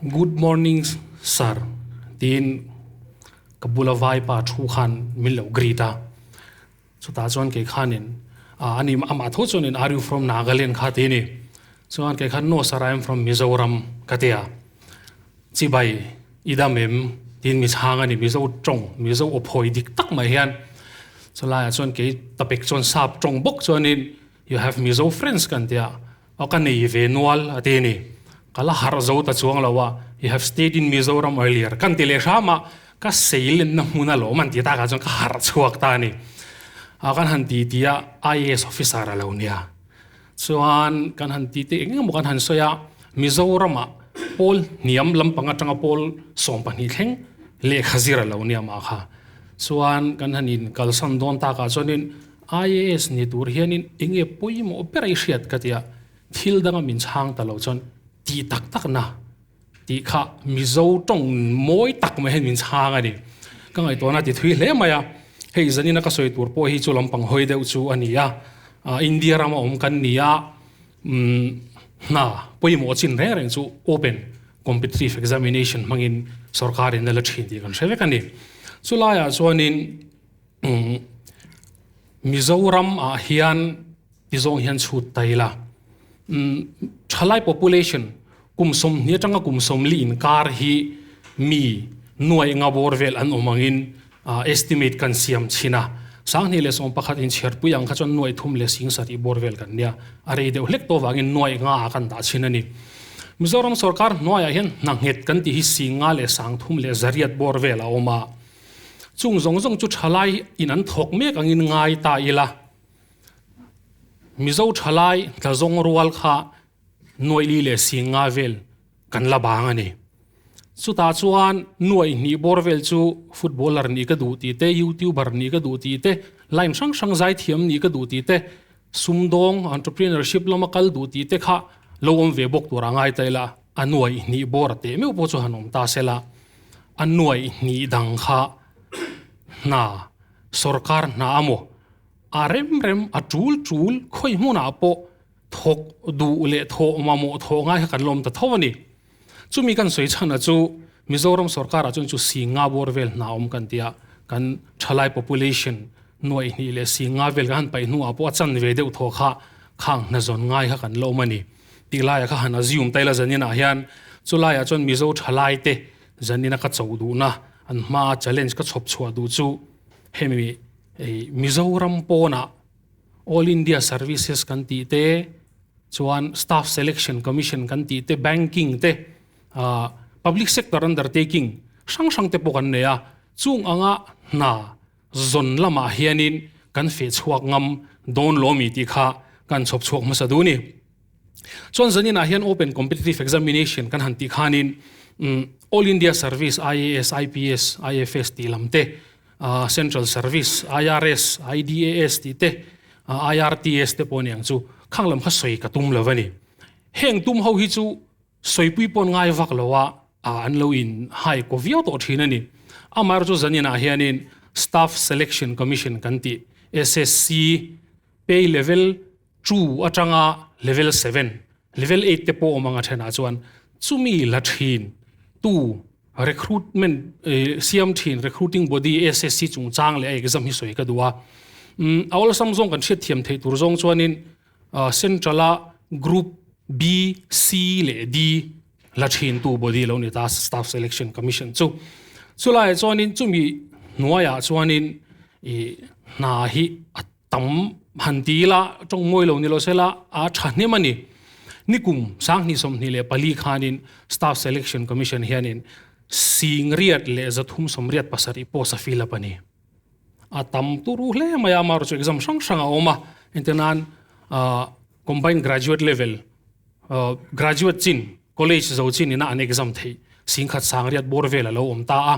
Good morning sir tiin ka bula vaipa thu khan min lo greet a. Chutah chuan kei khanin ani amah tho chuanin are you from Nagaland kha ti a ni. Chuan kei khan no sir I am from Mizoram ka ti a. Chibai i dam em tiin mi chhang a ni Mizo tawng Mizo aw phawi dik tak mai hian. Chulaiah chuan kei tapek chuan sap tawng bawk chuanin you have Mizo friends kan ti a. Aw ka nei ve nual a ti a ni. Ka la harh zo ta chuang lo a, you have stayed in Mizoram earlier kan ti leh hram a, ka seilenna hmun a lawm an ti takah chuan ka harh chhuak ta a ni. A kan han ti ti a, IAS officer a lo nia. Chuan kan han ti te eng emaw kan han sawi a, Mizoramah pawl hniam lampang atanga pawl 12 thleng lehkha zir a lo nia mah kha. Chuan kan han in kalsan dawn takah chuanin IAS ni tur hianin eng nge pawimawh ber a i hriat ka tia thil danga min chhang ta lo chuan tih tak tak na tih kha Mizo tawng mawi tak mai hian min chhang a ni. Ka ngaihtuahna ti thui hle mai a, hei zanina ka sawi tur pawh hi chu lampang hawi deuh chu a ni a, India rama awm kan ni a, hna pawimawh chin reng reng chu open competitive examination hmangin sorkarin a la thin tih kan hre vek a ni. Chulaiah chuanin Mizoram ah hian ti zawng hian chhut ta ila. Thalai population kum 20 atanga kum 40 inkar hi mi nuai nga bawr vel an awm angin estimate kan siam chhin a. 2011 inchhiarpui ang kha chuan nuai thum leh sing sarih bawr vel kan nia. A rei deuh hlek tawh vangin nuai nga ah kan dah chhin a ni. Mizoram sorkar hnuaiah hian hna nghet kan tih hi sing nga leh sang thum leh zariat bawr vel a awm a. Chung zawng zawng chu thalai in an thawk mek angin ngai ta ila. Mizo thalai tla zawng rual kha nuaih li leh sing nga vel kan la bang a ni. Chutah chuan nuaih hnih bawr vel chu footballer nih ka duh tih te, youtuber nih ka duh tih te, line hrang hrang zaithiam nih ka duh tih te, sumdawng, entrepreneurship lama kal duh tih te kha lo awm ve bawk tur a ngai ta ila. A nuaih hnih bawr a teh meuh pawh chu han awm ta sela. A nuaih hnih dang kha hna, sorkar hna a maw? A rem rem, a tul tul, khawi hmunah pawh thawk duh leh thawh mamawh thawh ngai kha kan la awm ta tho a ni. Chumi kan sawi chhan a chu Mizoram sorkarah chuan chu Singa bawr vel hna awm kan tia, kan thalai population nuaih hnih leh Singa vel kan han paih hnuah pawh a chan ve deuh thaw kha khang hna zawn ngai kha kan la awm a ni. Tih laiah kha han assume ta ila zaninah hian chulaiah chuan Mizo thalaite zanina ka cho duhna an hmaa challenge ka chhawp chhuah duh chu hemi Mizoram pawnah All India Services kan tih te chuan Staff Selection Commission kan tih te Banking te Public Sector Undertaking hrang hrang te pawh kan nei a chung anga hna zawn lamah hianin kan feh chhuak ngam dawn lo mi tih kha kan chhawp chhuak hmasa duh a ni. Chuan zaninah hian Open Competitive Examination kan han tih khanin All India Service, IAS, IPS, IFS tih lam te, Central Service, IRS, IDAS tih te, IRTS te pawh a ni ang chu khang lam kha sawi ka tum lo a ni. Heng tum ho hi chu sawipui pawn ngai vak lo a, an lo in hai kaw viau tawh thin a ni. Amaherawhchu zaninah hianin Staff Selection Commission kan tih, SSC, pay level 2 atanga level 7, level 8 te pawh awm anga thenah chuan chumi la thin tu recruitment siam thin recruiting body SSC chungchang leh a exam hi sawi ka duh a. A awlsam zawng kan hriat thiam theih tur zawng chuanin Central a Group B, C leh D la thin tu body lo ni ta Staff Selection Commission chu. Chulaiah chuanin chumi hnuaiah chuanin ih hna hi a tam han ti ila tawng mawi lo ni lo sela a tha hnem a ni. Nikum 2024 khanin Staff Selection Commission hianin 137 post a fill up a ni. A tam turu hle mai a, amaherawhchu chu exam hrang hrang a awm a, entirnan combined graduate level graduate chin college zo chin ina an exam theih 10,100 bawr vel a lo awm ta a.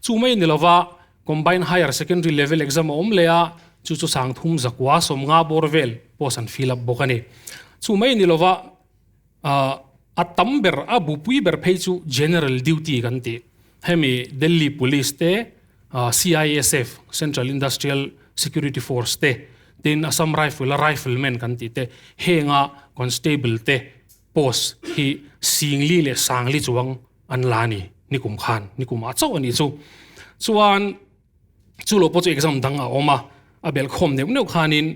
Chu mai ni lova combined higher secondary level exam a awm leh a, chu chu 3,950 bawr vel post an fill up bawk a ni. Chu mai ni lova a tam ber a bupui ber phei chu general duty kan tih hemi Delhi Police te CISF Central Industrial Security Force te tin Assam Rifle a rifleman kan tih te henga constable te post hi 4,100 chuang. an la ni nikum khan nikum ah chauh a nih chu. Chuan chu lo pawh chu exam dang a awm a, a belh khawm neuh neuh khanin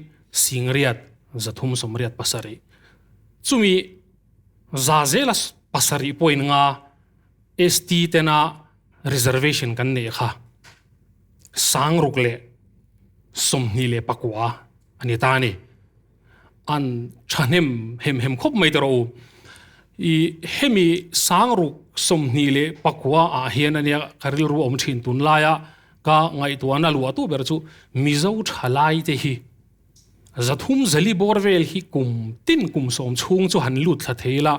singriat zathum sawmriat pasarih chumi za zela pasarih point nga ST tena reservation kan neih kha sangruk leh 29 a ni ta a ni. An thahnem hem hem khawp mai tawh rawh u. I hemi sangruk 29 ah hian ania ka rilru a awm thin tunlaia ka ngaihtuahna luah tu ber chu Mizo thalai te hi 300 zali bawr vel hi kum tin kum sawm chhung chu han lut thla thei ila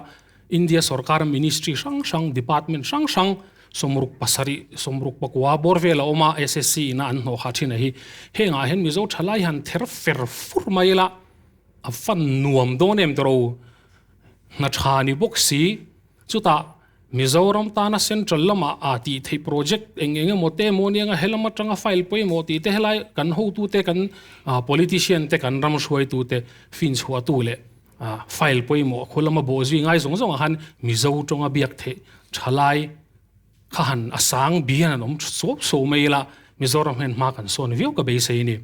India sorkar ministry hrang hrang department hrang hrang 67, 69 bawr vel a awm a, SSC ina an hnawh kha thin a hi. Hengah hian Mizo thalai han ther fer fur mai ila, a fan nuam dawn em tawh hna tha ni bawk si. Chutah Mizoram tana central lamah a tih theih project eng eng emaw te emaw nia nga helam atanga file pawimawh tih te helai kan hotute kan politician te kan ram hruaitute finchhuahtu leh file pawimawh khu lama bawh zui ngai zawng zawngah khan Mizo tawnga biak theih thalai kha han a sang bian an awm suau suau mai ila Mizoram hian hma kan sawn viau ka beisei a ni.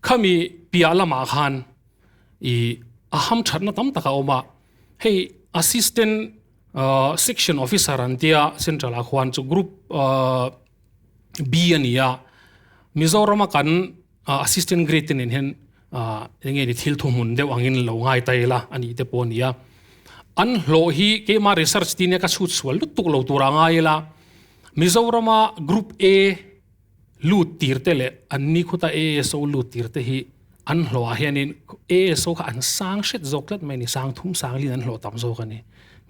Khami piah lamah khan i a hamthatna tam tak a awm a, hei assistant section officer an tia central ah khuan chu group B a ni a, Mizorama kan Assistant grade te nen hian eng nge ni thil thuhmun deuh angin lo ngai ta ila a nih te pawh a ni a. An hlawh hi keimah research tin hian ka chhut sual lutuk lo tur a ngai ila, Mizorama Group A lut tir te leh an ni khuta ASO lut tir te hi an hlawhah hianin ASO kha an sang hret zawk tlat mai a ni, sang thum sang lin an hlawh tam zawk a ni.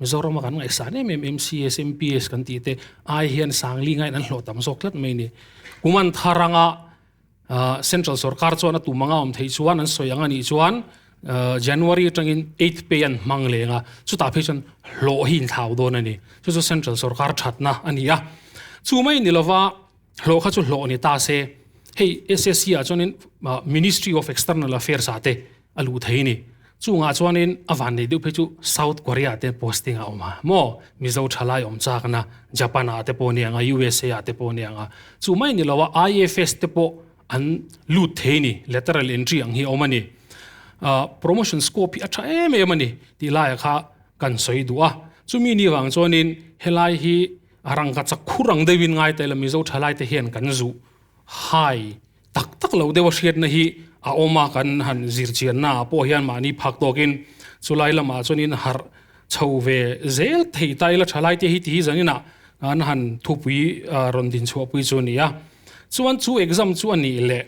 Mizorama kan ngaihsan em em MCS, MPS kan tih te ai hian sang li ngaiin an hlawh tam zawk tlat mai a ni. Kum an thar anga Central sorkar chuan a tum anga awm theih chuan an sawi ang a nih chuan January atangin eighth pay an hmang leng a, chutah phei chuan hlawh hi inthlau dawn a ni. Chu chu central sorkar thatna a ni a. Chu mai ni lova hlawh kha chu hlawh ni ta se, hei SSC ah chuanin Ministry of External Affairs ah te a luh thei a ni. Chungah chuanin a van nei deuh phei chu South Korea te posting a awm a maw? Mizo thalai awm chakna Japan ah te pawh nia ang a, USA ah te pawh nia ang a. Chu mai ni lo a IFS te pawh an lut thei a ni, lateral entry ang hi a awm a ni. Promotion scope hi a tha em em a ni tih laiah kha kan sawi duh a. Chumi ni vang chuanin helai hi a rangka chak khur ang deuhin ngai ta ila Mizo thalai te hian kan zuh hai tak tak lo deuh a hriatna hi a awm a, kan han zirchianna ah pawh hian mahni phak tawkin chulai lamah chuanin harh chho ve zel thei ta ila thalai te hi ti hi zaninah an han thupui rawn din chhuahpui chu a ni a. Chuan chu exam chu a nih leh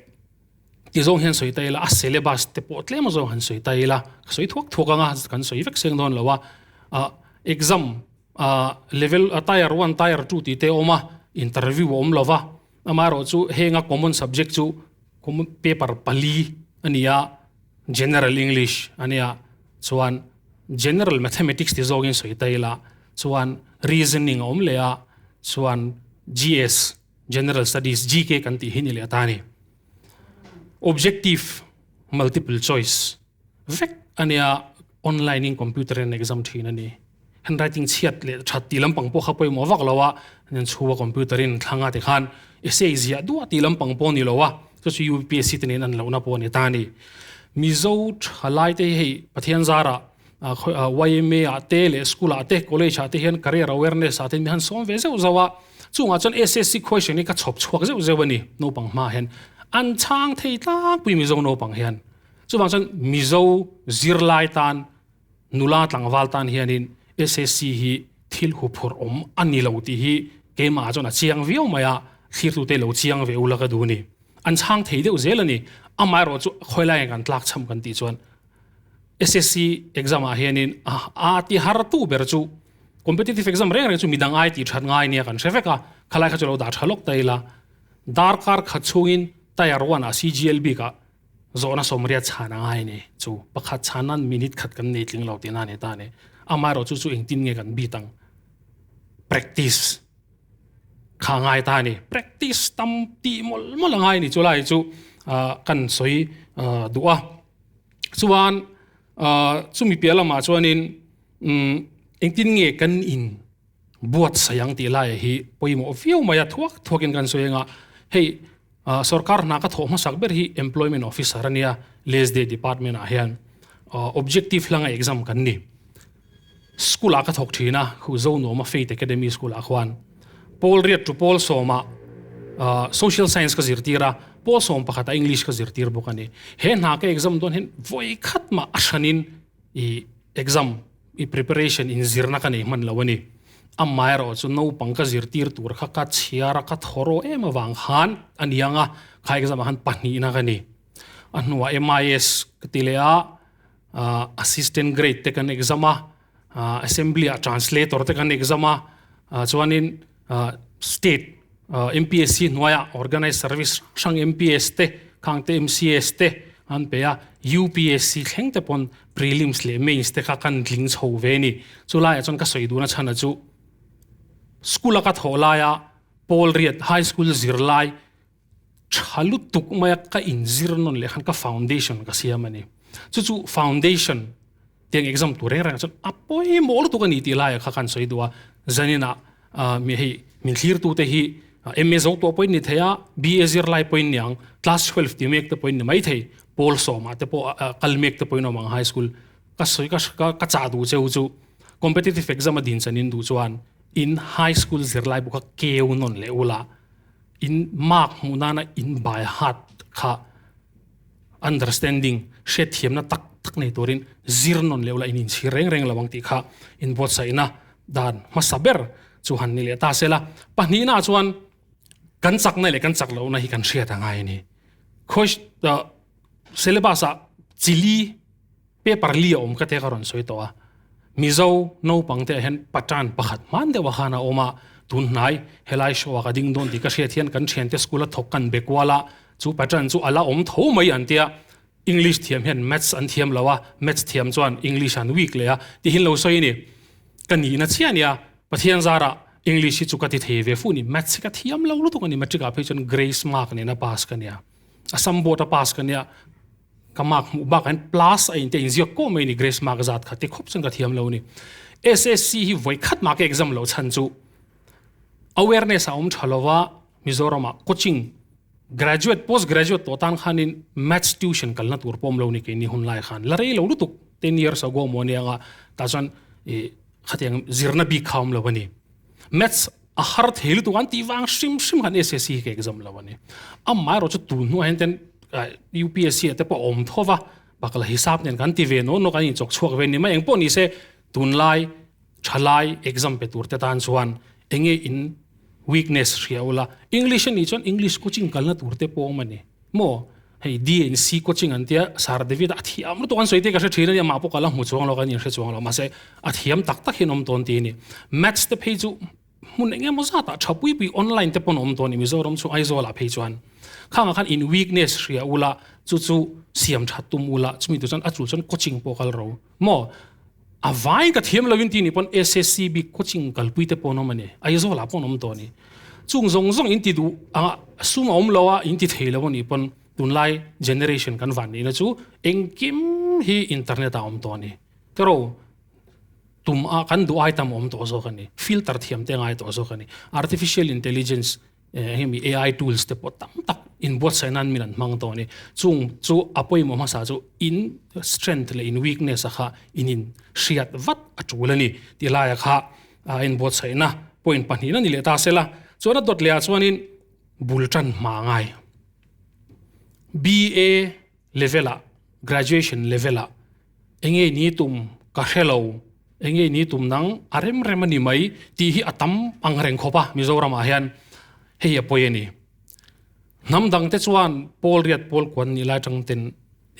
ti zawng hian sawi ta ila a syllabus te pawh tlem zawng han sawi ta ila ka sawi thuak thuak anga kan sawi vek seng dawn lo a, exam level tier one tier two tih te a awm a, interview a awm lo va. Amaherawhchu henga common subject chu common paper pali a ni a, General English a nia, chuan General Mathematics ti zawngin sawi ta ila, chuan Reasoning a awm leh a, chuan GS, General Studies, GK kan tih hi ni leh ta a ni. Objective multiple choice vek a nia, online in computer in exam thin a ni. Handwriting chhiat leh that tih lampang pawh kha pawimawh vak lo a, an chhu a computer in thlang a tikhan essay ziah duah tih lampang pawh a ni lo a, chu chu UPSC te nen an lohna pawh a ni ta a ni. Mizo thalai te hi hei Pathian zarah YMA ah te leh school ah te college ah te hian career awareness ah te mi han sawm ve zeuh zauh a, chungah chuan SSC question hi ka chhawp chhuak zeuh zeuh a ni naupang hma hian an chhang thei tlangpui Mizo naupang hian. Chuvang chuan Mizo zirlai tan nula tlangval tan hianin SSC hi thil huphurh awm a ni lo tih hi keimah chuan a chiang viau mai a, thlirtute lo chiang ve ula ka duh a ni. An chhang thei deuh zel a ni. Amaherawh chu khawilai kan tlak cham kan tih chuan SSC exam ah hianin a ti har tu ber chu competitive exam reng reng chu midang ai tih that ngai nia kan hre vek a, khalai kha chu lo dah tha lawk ta ila darkar khat chhungin tier one ah CGL bikah Zawhna sawmriat chhan a ngai ni chu pakhat chhan nan minute khat kan nei tling lo tihna a ni ta a ni. Amaherawh chu chu engtin nge kan bit ang? Practice kha a ngai ta a ni. Practice tam tih mawlh mawlh a ngai a ni chu lai chu kan sawi duh a. Chuan chumi piah lamah chuanin engtin nge kan in? Buatsaih ang tih laia hi pawimawh viau mai a, thuak thuakin kan sawi anga hei sorkar hna ka thawh hmasak ber hi Employment Officer a nia LSD department ah hian objective hlanga exam kan ni. School ah ka thawk thin a, khu Zonuama Faith Academy School ah khuan pawl riat tu pawl sawmah Social Science ka zirtir a, pawl sawm pakhatah English ka zirtir bawk a ni. He hna ka exam dawn hian vawi khat mah a hranin i exam i preparation in zirna ka nei hman lo a ni. Amaherawh chu naupang ka zirtir tur kha ka chhiar a, ka thaw rawh em avang khan a ni ang a, kha exam ah khan pahnihna ka ni. A hnuah MIS ka ti leh a, assistant grade te kan exam a, assembly ah translator te kan exam a, chuanin state MPSC hnuaiah organized service hrang MPS te, khang te MCS te an pe a, UPSC thleng te pawn prelims leh mains te kha kan tling chho ve a ni. Chulaiah chuan ka sawi duhna chhana chu school a ka thawh laia pawl riat high school zirlai tha lutuk maia ka inzir nawn leh khan ka foundation ka siam a ni. Chu chu foundation tiang exam tur reng reng ah chuan a pawimawh lutuk a ni tih laiah kha kan sawi duh a, zaninah mi hei min thlirtu te hi MA zo tawh pawhin ni thei a, BA zirlai pawhin ni ang, class 12 ti mek te pawhin ni mai thei, pawl sawmah te pawh kal mek te pawhin awm ang high school ka sawi ka ka chah duh cheu chu competitive exam a din chanin duh chuan in high school zirlai bu kha keu nawn leh ula in mark hmuh nana in by heart kha understanding hriatthiamna tak tak nei turin zir nawn leh ula in inchhir reng reng lo ang tih kha inbuatsaihna dan hmasa ber chu han ni leh ta sela. Pahnihna chuan kan chakna leh kan chak lohna hi kan hriat a ngai a ni. Khawi syllabus ah chili paper li a awm ka te ka rawn sawi tawh a. Mizo naupang te ah hian pattern pakhat hman deuh a khan a awm a, tun hnai helai show ah ka ding dawn tih ka hriat hian kan thiante school a thawk kan be kual a, chu pattern chu a la awm tho mai an tia. English thiam hian maths an thiam lo a, maths thiam chuan English an weak leh a tihin lo sawi a ni. Ka nihna chiah a nia, Pathian zarah English hi chu ka ti thei ve fu a ni, maths hi ka thiam lo lutuk a ni, matric ah phei chuan grace mark nena pass ka nia, Assam board a pass ka nia. Ka mark hmuh bakah hian plus a inte inziak kawh mai a ni grace mark zat kha ti khawp chuan ka thiam lo a ni. SSC hi vawi khat mah ka exam loh chhan chu awareness a awm tha lova Mizoramah coaching graduate post graduate tawh tan khanin maths tuition kalna tur pawh awm lo ni keini hun lai khan la rei lo lutuk 10 years ago maw ania anga tah chuan ih khatiang zirna bik kha awm lo a ni. Maths a har thei lutuk an tih vang hrim hrim khan SSC hi ka exam lo a ni. Amaherawh chu tun hnuah hian ten UPSC ah te pawh a awm tho va, bakla hisap nen kan ti ve nawn nawk an inchawk chhuak ve ni mai. Engpawh ni se tunlai thalai exam pe tur te tan chuan enge in weakness hria ula. English a nih chuan English coaching kalna tur te pawh a awm a ni. Maw hei DNC coaching an tia Sir David a thiam lutuk an sawi te ka hre thin a nia mah pawh ka la hmu chuang lo ka in hre chuang lo mahse a thiam tak tak hian awm tawn ti a ni. Maths te phei chu hmun eng emaw zatah tha pui pui online te pawn awm tawn a ni Mizoram chu Aizawl ah phei chuan khangah khan in weakness hria ula chu chu siam that tum ula chumi tur chuan a chul chuan coaching pawh kal ro maw a vai ka thiam lo in ti ni pawn SSC bik coaching kalpui te pawh an awm a ni Aizawl ah pawh an awm tawh a ni chung zawng zawng in ti duh anga sum a awm lo a in ti thei lo a nih pawn tunlai generation kan van nihna chu engkim hi internet ah a awm tawh a ni tiraw tum a kan duh ai tam awm tawh zawk a ni filter thiam te ngai tawh zawk a ni artificial intelligence hemi AI tools te pawh tam tak inbuatsaih nan min an hmang tawh a ni. Chung chu a pawimawh hmasa chu in strength leh in weakness a kha in in hriat vat a tul a ni tih laia kha a inbuatsaihna point pahnihna ni leh ta sela. Chuan a dawt lehah chuanin bul tan hma ngai BA level ah graduation level ah Enge ni tum ka hre lo, enge ni tum nang a rem rem a ni mai tih hi a tam ang reng khawp a Mizoram ah hian hei a pawi a ni. Hnam dang te chuan pawl riat pawl kuan nih lai tang ten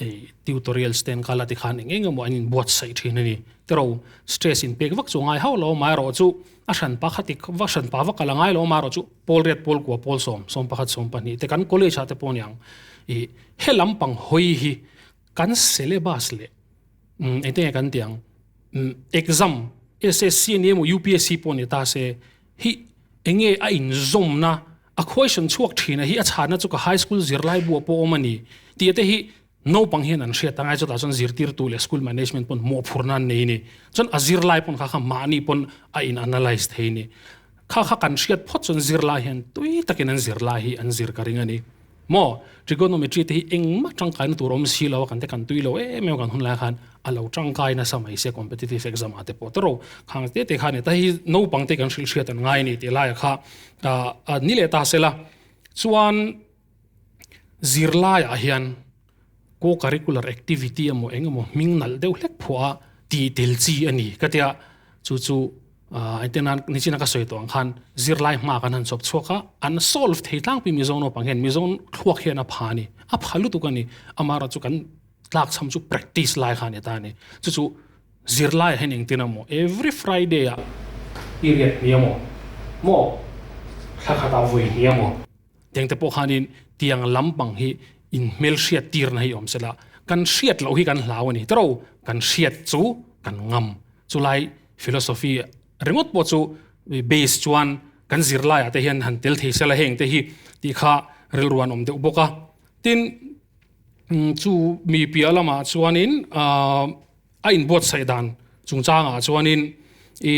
ei tutorials te an kal a tikhan eng eng emaw an in buatsaih thin a ni. Tiraw stress in pek vak chu ngai hauh lo amaherawh chu a hranpa kha ti vak hranpa vak a la ngai lo amaherawh chu pawl riat pawl kua pawl sawm sawm pakhat sawm pahnih te kan college ah te pawh aniang ih he lampang hawi hi Kan syllabus leh engte nge kan tih ang exam SSC a ni emaw UPSC pawh ni ta se hi enge a inzawmna a question chhuak thin a hi a chhanna chu ka high school zirlai buah pawh awm a ni tih te hi. Naupang hian an hriat angai chutah chuan zirtirtu leh school management pawn mawhphurhna an nei a ni. Chuan a zirlai pawn kha kha mahni pawn a in analyse thei a ni. Kha kha kan hriat phawt chuan zirlai hian tui takin an zirlai hi an zir ka ring a ni. Maw? Trigonometry te hi engmah tangkaina tur awm si lo a kan te kan tui lo em em a kan hun lai khan a lo tangkai nasa mai sia competitive exam ah te pawh tawrh khang te te kha a ni. Ta hi naupang te kan hrilh hriat an ngai a ni tih laiah kha ni leh ta sela chuan Zirlaiah hian co-curricular activity emaw eng emaw hming nalh deuh hlek phuah a tih tel chi a ni ka tia chu chu engtin nan nichina ka sawi tawh ang khan zirlai hma kan han chawp chhuak a an solve thei tlangpui Mizo naupang hian Mizo thluak hian a pha a ni a pha lutuk a ni amaherawh chu kan tlak chham chu practice lai kha a ni ta a ni chu chu Zirlaiah hian engtin emaw every Friday ah period hnih emaw maw thla khatah vawi hnih emaw Tengte pawh khanin tiang lampang hi inhmelhriat tirna hi awm sela, kan hriat loh hi kan hlau a ni. Tero, kan hriat chu kan ngam. Chulai philosophy ringawt pawh chu base chuan kan zirlaiah te hian han tel thei sela heng te hi tih kha rilru an awm deuh bawk a. Tin, chu mi piah lamah chuanin a inbuatsaih dan chungchangah chuanin i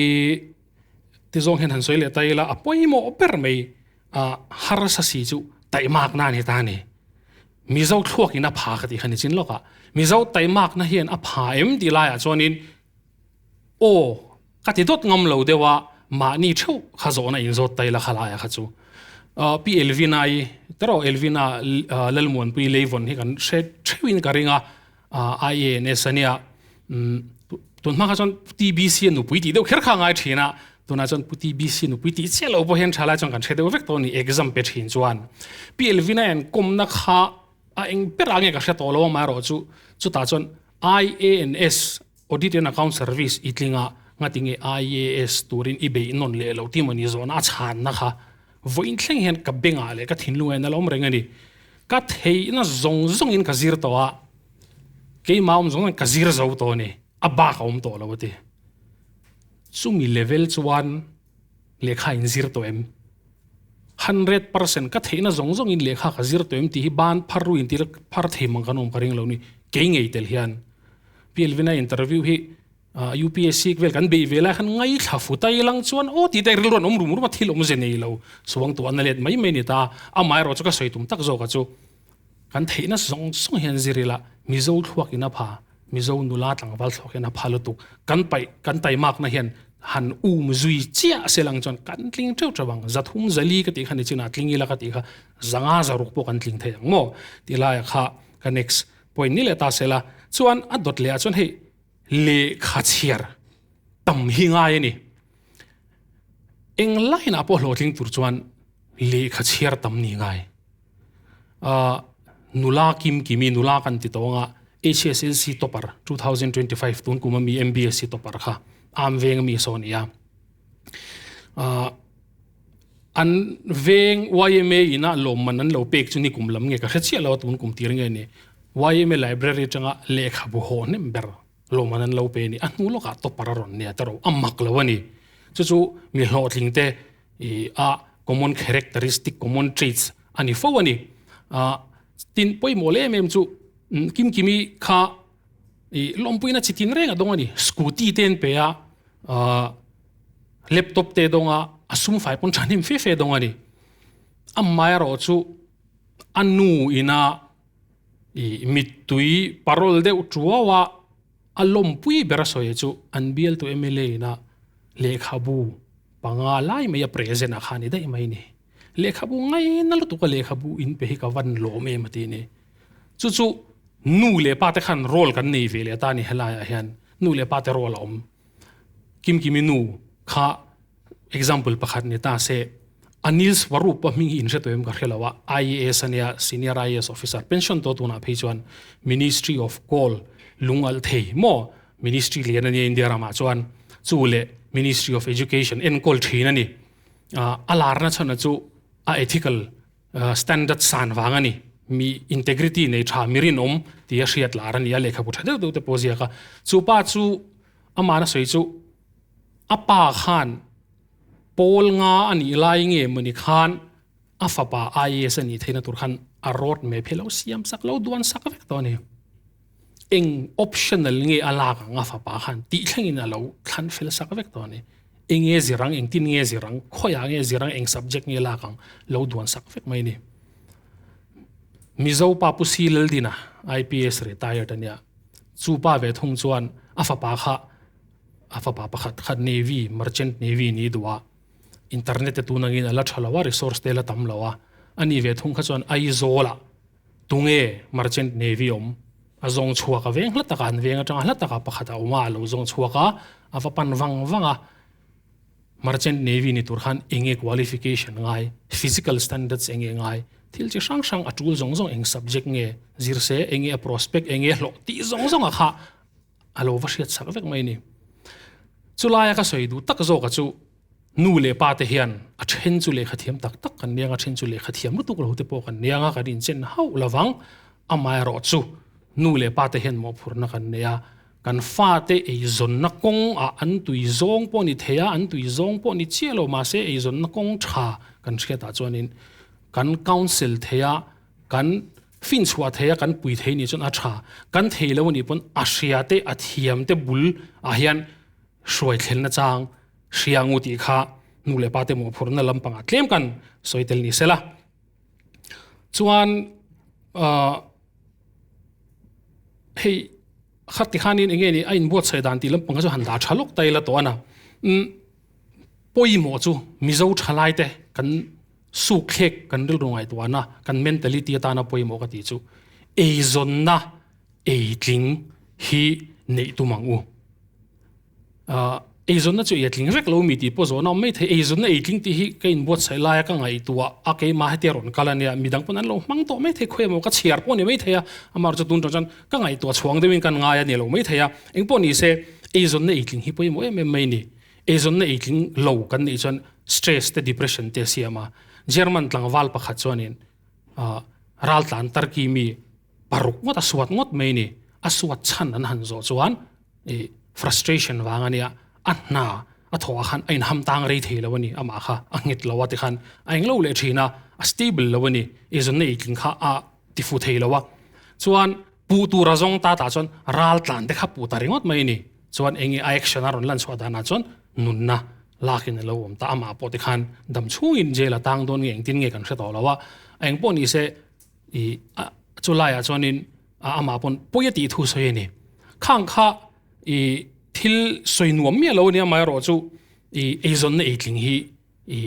tizawng hian han sawi leh ta ila a pawimawh ber mai a harsa si chu taimakna a ni ta a ni. Mizo thluakin a pha ka tih kha ni chin lawkah Mizo taimakna hian a pha em tih laiah chuanin aw ka ti dawt ngam lo deuh a mahni theuh kha zawhna inzawt ta ila kha laiah kha chu Pi Elvina-i teraw Elvina Lalmuanpui Leivon hi kan hre theuhin ka ring a IANS a nia tun hma kha chuan TBC a nupui tih deuh kher kha a ngai thin a tunah chuan pu TBC nupui tih chiah loh pawh hian tha lai chuan kan hre deuh vek tawh a ni exam pe thin chuan Pi Elvina hian kawmna kha a eng ber ah nge ka hre tawh lo amaherawh chu chutah chuan IANS Audit and Account Service i tlinga ngati nge IAS turin i beih nawn leh loh tih maw ni zawhna a chhanna kha vawiin thleng hian ka bengah leh ka thinlungah hian a lo awm reng a ni. Ka theihna zawng zawngin ka zir tawh a, keimah awm zawng zawngin ka zir zo tawh a ni, a bak a awm tawh lo a ti. Chumi level chuan lehkha in zir tawh em? 100% ka theihna zawng zawngin lehkha ka zir tawh em tih hi ban phar ru in tir phar thei mang kan awm ka ring lo ni, kei ngei tel hian. Pi Elvina interview hi UPSC vel kan beih ve lai khan ngaithla fu tai lang chuan aw tih te rilru an awm rum rum a thil awmze nei lo suang tu an la let mai mai ni ta amaherawh chu ka sawi tum tak zawk a chu kan theihna zawng zawng hian zir ila Mizo thluak in a pha Mizo nula tlangval thluak hian a pha lutuk kan paih kan taimakna hian han um zui chiah se lang chuan kan tling teuh teuh ang zathum zali ka tih kha ni chinah tling ila ka tih kha zanga zaruk pawh kan tling thei ang maw tih laiah kha ka next point ni leh ta sela chuan a dawt leh ah chuan hei Lehkha chhiar tam hi ngai a ni. Eng line ah pawh hlawhtling tur chuan lehkha chhiar tam ni ngai. Nula Kim Kimi nula kan ti tawng a, HSLC topper 2025 tun kum ami MBSC topper kha am veng ami saw a ni a. An veng yma ina lawmman an lo pek chu ni kum lam nge ka hre chiah lo a tun kum tir nge ni. Yma library atanga lehkhabu haw hnem ber lawmman an lo pe a ni. A hnu lawkah topper a rawn nia ta ro a mak lo a ni. Chu chu mi hlawhtling te i a common characteristic, common traits a ni fo a ni. Tin pawimawh leh em em chu Kimkimi kha i lawmpuina chi tin reng a dawng a ni. Scooty te an pe a, laptop te dawng a, a sum fai pawn thahnem fe fe dawng a ni. Amaherawh chu a nu ina i mittui parol deuh tuau a, a lawmpui ber a sawi chu an bialtu mla ina lehkhabu panga lai mai a present ah kha a ni daih mai a ni. Lehkhabu ngaina lutuk a lehkhabu in pe hi ka van lawm em a ti a ni. Chu chu nu leh pa te khan role kan nei ve leh ta a ni helaiah hian nu leh pa te role a awm. Kimkimi nu kha example pakhat ni ta se Anil Swarup a hming hi in hre tawh em ka hre lo a, IAS a nia senior IAS officer pension tawh tunah phei chuan Ministry of Coal lung alh thei maw ministry lian a nia India ramah chuan chu leh Ministry of Education enkawl thin a ni. A larna chhan chu a ethical standard san vang a ni. Mi integrity nei tha mi rinawm tih a hriat lar a ni a lehkhabu tha deuh deuh te pawh a ziak a. Chu pa chu amahna sawi chu a pa khan pawl nga a nih lai nge mawni khan a fapa IAS a nih theihna tur khan a road map hi lo siam sak lo duan sak vek tawh a ni. Eng optional nge a lak ang a fapa khan tih thlengin a lo thlan fel sak vek tawh a ni. Eng nge zir ang, engtin nge zir ang, khawiah nge zir ang, eng subject nge lak ang lo duan sak vek mai a ni. Mizo pa Pu Si Laldina, IPS retired a nia. Chu pa ve thung chuan a fapa kha a fapa pakhat kha Navy, Merchant Navy ni duh a, internet te tun angin a la tha lo a, resource te a la tam lo a, a ni ve thung kha chuan Aizawlah tunge Merchant Navy awm a zawng chhuak a veng hla takah an veng atanga hla takah pakhat a awm a, a lo zawng chhuak a, a va pan vang vang a, Merchant Navy ni tur khan enge qualification ngai, physical standards enge ngai, thil chi hrang hrang a tul zawng zawng eng subject nge zir se, enge a prospect, enge hlawh tih zawng zawng a kha a lo va hriat sak vek mai a ni. Chulaia ka sawi duh tak zawka chu nu leh pa te hian a then chu lehkha thiam tak tak kan niang a, then chu lehkha thiam lutuk lo te pawh kan niang a, kan inchen hauh lovang. Amaherawh chu nu leh pa te hian mawhphurhna kan nei a, kan fate eizawnna kawng ah an tui zawng pawh ni thei a, an tui zawng pawh ni chiah lo mahse eizawnna kawng tha kan hriatah chuanin kan counsel thei a, kan finchhuah thei a, kan pui thei nih chuan a tha. Kan thei lo anih pawn a hria te a thiam te bul ah hian hruai thlenna chang hria ngu tih kha nu leh pa te mawhphurhna lampangah tlem kan sawi tel ni sela. Chuan ahh hei khati khanin eng nge ni a inbuatsaih dan tih lampang kha chu han dah tha lawk ta ila tawh a na. Umm pawimawh chu Mizo thalai te kan suk thlek kan rilru ngaihtuahna kan mentality atana pawimawh ka tih chu eizawnna eitling hi neih tum ang u. Ahh eizawnna chu ei a tling vek lo mi tih pawh zawhna awm mai thei, eizawnna ei tling tih hi ka inbuatsaih laia ka ngaihtuah a keimah hetia rawn kal a nia midang pawn an lo hmang tawh mai thei khawi emaw ka chhiar pawh a ni mai thei a, amaherawhchu tun tawh chuan ka ngaihtuah chhuang deuhin kan ngai a ni lo mai thei a, engpawh ni se eizawnna ei tling hi pawimawh em em mai a ni, eizawnna ei tling lo kan nih chuan stress te depression te a siam a, German tlangval pakhat chuanin ahh raltlan Turkey mi paruk ngawt a suat ngawt mai a ni, a suat chhan an han zawh chuan ih frustration vang a nia, a hna a thawh ah khan a inham tang rei thei lo a ni, amah kha a nghet lo a tikhan a englo leh thin a, a stable lo a ni, eizawnna eitling kha a tifu thei lo a, chuan puh tur a zawng ta tah chuan ral tlan te kha puh ta ringawt mai a ni, chuan enge a action a rawn lan chhuah danah chuan nunna lakin a lo awm ta, amah pawh tikhan dam chhungin jail a tang dawn nge engtin nge kan hre tawh lo a, engpawh ni se I a chu laiah chuanin a amah pawn pawi a tih thu sawi a ni. Khang kha i thil sawi nuam miah lo a nia amaherawh chu i eizawnna eitling hi i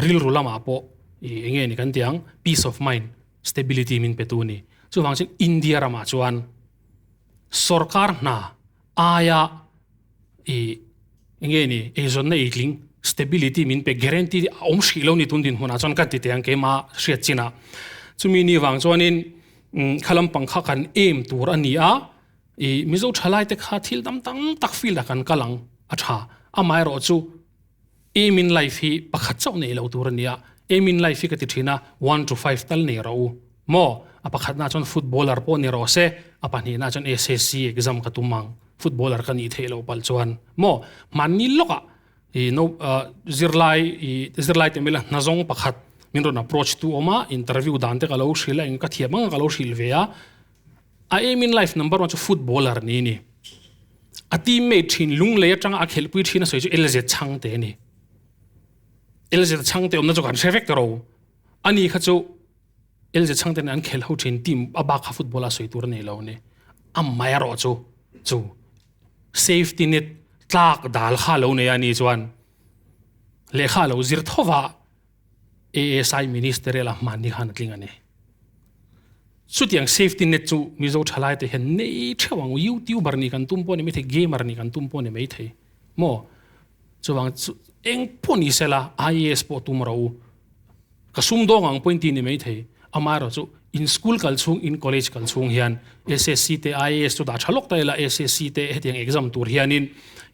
rilru lamah pawh i eng nge ni kan tih ang peace of mind stability min pe tu a ni. Chuvang chuan India ramah chuan sorkar hna aia i eng nge ni eizawnna eitling stability min pe guarantee a awm hrih lo ni tun dinhmunah chuan ka ti teh ang keimah hriat chinah chumi ni vang chuanin kha lampang kha kan aim tur a ni a i Mizo thalai te kha thil dam tam tak field ah kan kal ang a tha amaherawh chu aim in life hi pakhat chauh nei lo tur a ni a aim in life hi ka ti thin a one to five tal nei rawh u maw a pakhatna chuan footballer pawh ni rawh se a pahnihna chuan SSC exam ka tum ang. Footballer ka nih theih loh palh chuan maw hmanni lawkah i no zirlai i zirlai te mila hna zawng pakhat min rawn approach tu awm a interview dan te ka lo hrilh a eng ka thiam ang ka lo hrilh ve a a aim in life number one chu footballer ni ni a teammate thin lunglei atanga a khelhpui thin a sawi chu LZ Chhangte a ni LZ Chhangte awmna chu kan hre vek ta ro ani kha chu LZ Chhangte nen an khel ho thin team a bak kha football a sawi tur a nei lo a ni. A mai erawh chu chu safety net tlak dal kha lo nei a ni chuan lehkha a lo zir tho va ASI ministerial a hmanni khan a tling a ni. Chutiang safety net chu Mizo thalai te hian nei theuh ang YouTuber nih kan tum pawh a ni maithei gamer nih kan tum pawh a ni maithei maw chuvang chu eng pawh ni sela IAS pawh tum rawh u. Ka sumdawng ang pawhin ti ni mai thei. Amaherawh chu in school kal chhung, in college kal chhung hian SSC te IAS chu dah tha lawk ta ila SSC te hetiang exam tur hianin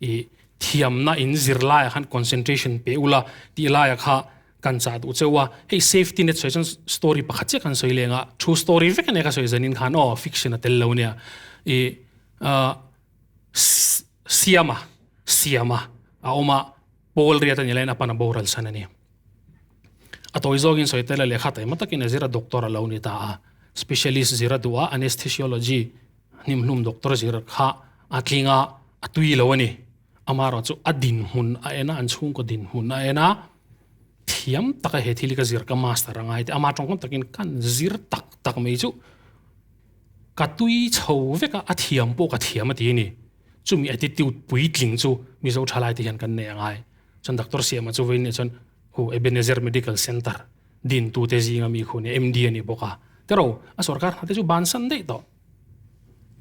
i thiamna in zir laiah khan concentration pe ula tih laiah kha kan chah duh cheu a. Hei safety net sawi chuan story pakhat chiah kan sawi leng a, true story vek ania ka sawi zanin khan aw fiction a tel lo nia. I siama siama a awm a, pawl riat a ni laiin a pan a boral san a ni. A tawi zawkin sawi tel a lehkha taima takin a zir a doctor a lo ni ta a, specialist zir a duh a, anesthesiology Hnimhlum doctor zir kha a tling a, a tui lo a ni. Amaherawhchu a dinhmun a en a, an chhungkaw dinhmun a en a, thiam taka he thil hi ka zir ka master a ngai tih ama tawngkam takin kan zir tak tak mai chu ka tui chho vek a, a thiam pawh ka thiam a ti a ni. Chumi attitude puitling chu Mizo thalai te hian kan nei a ngai. Chuan Doctor Siama chu vawiin nih chuan hu Ebenezer Medical Centre dintute zinga mi khu nia MD a ni bawk a. Tero, a sorkar hna te chu bansan daih tawh.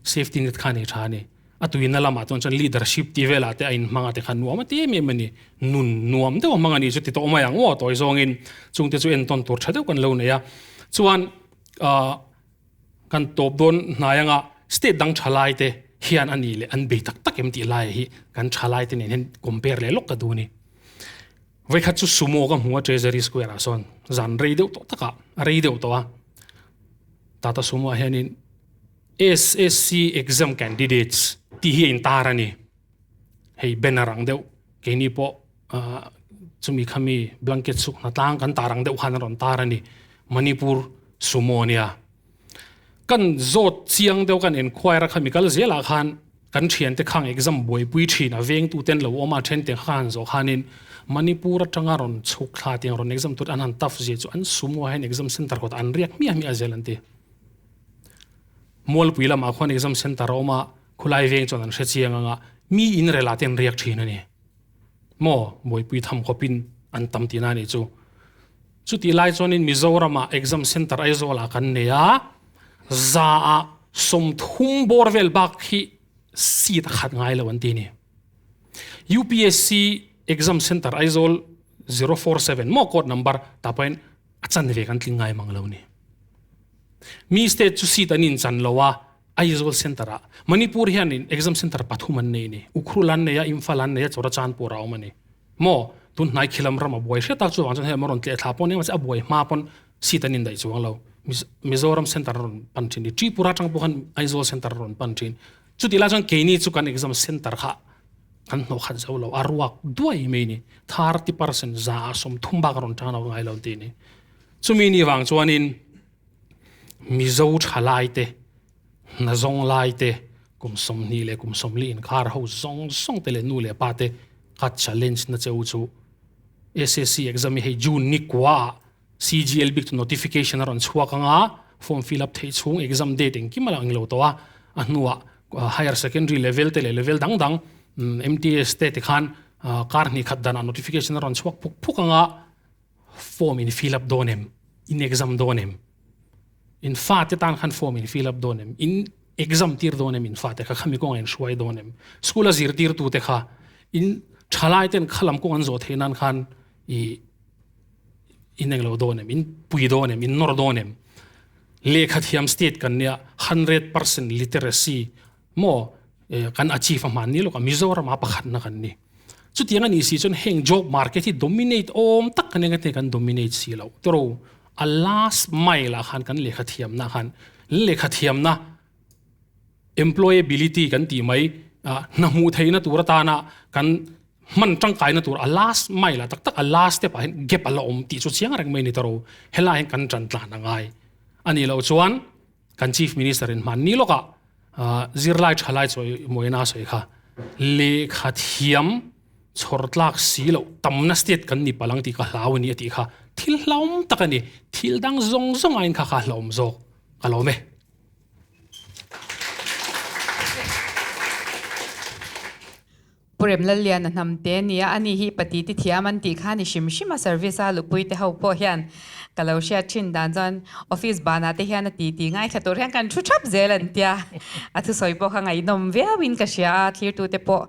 Safety net kha a nei tha a ni. A tuina lamah chuan chuan leadership tih velah te a inhmang a tikhan nuam a ti em em a ni. Nun nuam deuh a hmang a nih chu ti tawh mai ang aw tawi zawngin chungte chu entawn tur tha deuh kan lo nei a. Chuan ah kan tawp dawn hnai anga state dang thalai te hian a nih leh an bei tak tak em tih laiah hi kan thalai te nen hian compare leh lawk ka duh a ni. Vawikhat chu sumo ka hmu a Treasury Square ah sawn zan rei deuh tawh takah a rei deuh tawh a. Tata Sumo ah hianin SSC exam candidates tih hi a intar a ni. Hei banner ang deuh keini pawh chumi khami blanket suk hnatlang kan tar ang deuh khan a rawn tar a ni. Manipur Sumo a nia. Kan zawt chiang deuh kan enquire a khami kal zelah khan kan thiante khang exam buaipui thin a vengtu ten lo awm a then te kha han zawh khanin Manipur atanga rawn chhuk thla tiang rawn exam tur an han tough zia chu an sumo ah hian exam center kawt an riak hmiah hmiah zel an ti. Mualpui lamah khuan exam center a awm a, khulai veng chuan an hre chiang anga mi in rel ah te an riak thin a ni. Maw buaipui tham khawpin an tam tihna a nih chu. Chutih lai chuanin Mizoramah exam center Aizawlah kan nei a, zaah 30 bawr vel bak hi seat a khat ngai lo an ti a ni. UPSC exam center Aizawl 047 maw code number tah pawhin a chanve kan tling ngai mang lo a ni. Mi state chu seat an inchan lo a, Aizawl center ah Manipur hianin exam center pathum an nei a ni. Ukhrul an nei a, Imphal an nei a, Churachandpur a awm a ni. Maw? Tun hnai khilam ram a buai hriat tak chuvang chuan hei a rawn tleh thla pawh nia mahse a buai hma pawn seat an indaih chuang lo. Mizoram center a rawn pan thin i Tripura atang pawh khan Aizawl center a rawn pan thin. Chutih lai chuan keini chu kan exam center kha kan hnawh khat zo lo, a ruak duai mai ni. 30% 30% bak a rawn tan ngai lo an ti a ni. Chumi ni vang chuanin Mizo thalai te, hna zawng lai te, kum 20 leh kum 40 inkhar ho zawng zawng te leh nu leh pa te ka challenge na che u chu SSC exam hi hei June ni kua ah CGL bik chu notification a rawn chhuak anga form fill up theih chhung exam date engkim a lang lo tawh a, a hnuah higher secondary level te leh level dang dang MTS te tikhan kar hnih khat danah notification a rawn chhuak phuk phuk anga form in fill up dawn em? In exam dawn em? In fate tan khan form in fill up dawn em? In exam tir dawn em in fate kha khami kawngah in hruai dawn em? School a zirtir tu te kha in thalai ten khalam kawng an zawh theih nan khan i in englo dawn em? In pui dawn em? In nawr dawn em? Lehkha thiam state kan nia 100% literacy maw kan achieve a hman ni lawk a Mizoram a pakhatna kan ni. Chutiang a nih si chuan heng job market hi dominate awm tak kan eng kan dominate si lo. Tiro a last mile ah khan kan lehkha thiamna khan lehkha thiamna employability kan tih mai hna hmuh theihna tur atana kan hman tangkaina tur a last mile ah tak tak a last step ah hian gap a la awm tih chu chiang reng mai ni tiro helai hian kan tan tlan a ngai. A nih loh chuan kan chief minister in hman ni lawkah zirlai thalai chawi mawina sawi kha lehkha thiam chhawr tlak si loh tamna state kan ni palang tih ka hlau a ni a tih kha thil hlauhawm tak a ni thil dang zawng zawng aiin kha kha hlauhawm zawk ka lawm e. Pu Remlalliana hnam te a nia, ani hi pati ti thiam an tih kha ni hrim hrim a, service a lupui te ho pawh hian ka lo hriat thin dan chuan office banah te hian a ti ti ngaithla tur hian kan thu thap zel an tia, a thusawi pawh kha ngaihnawm viauin ka hria a, thlirtute pawh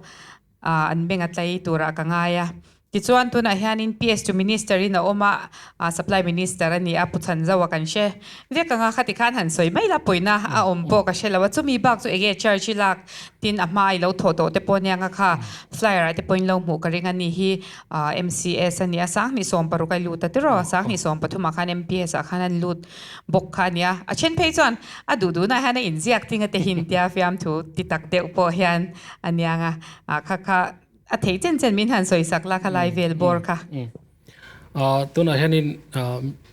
an beng a tlai turah ka ngai a. Tichuan tunah hianin PS to Minister in a awm a, Supply Minister a ni a, Pu Chhanzoa kan hre vek ang a, khati khan han sawi mai la pawina a awm pawh ka hre lo a, chumi bak chu enge charge i lak tin a hma i lo thawh tawh te pawh aniang a kha flyer ah te pawhin lo hmuh ka ring a ni hi MCS a ni a, 2016 a i lut a tiraw, 2013 ah khan MPS ah khan an lut bawk kha a ni a, a then phei chuan a duh duhnah hian a inziak ting a te hin tia fiamthu ti tak deuh pawh hian aniang a, kha kha. A theih chen chen min han sawi sak la kha lai vel bawr kha. Tunah hianin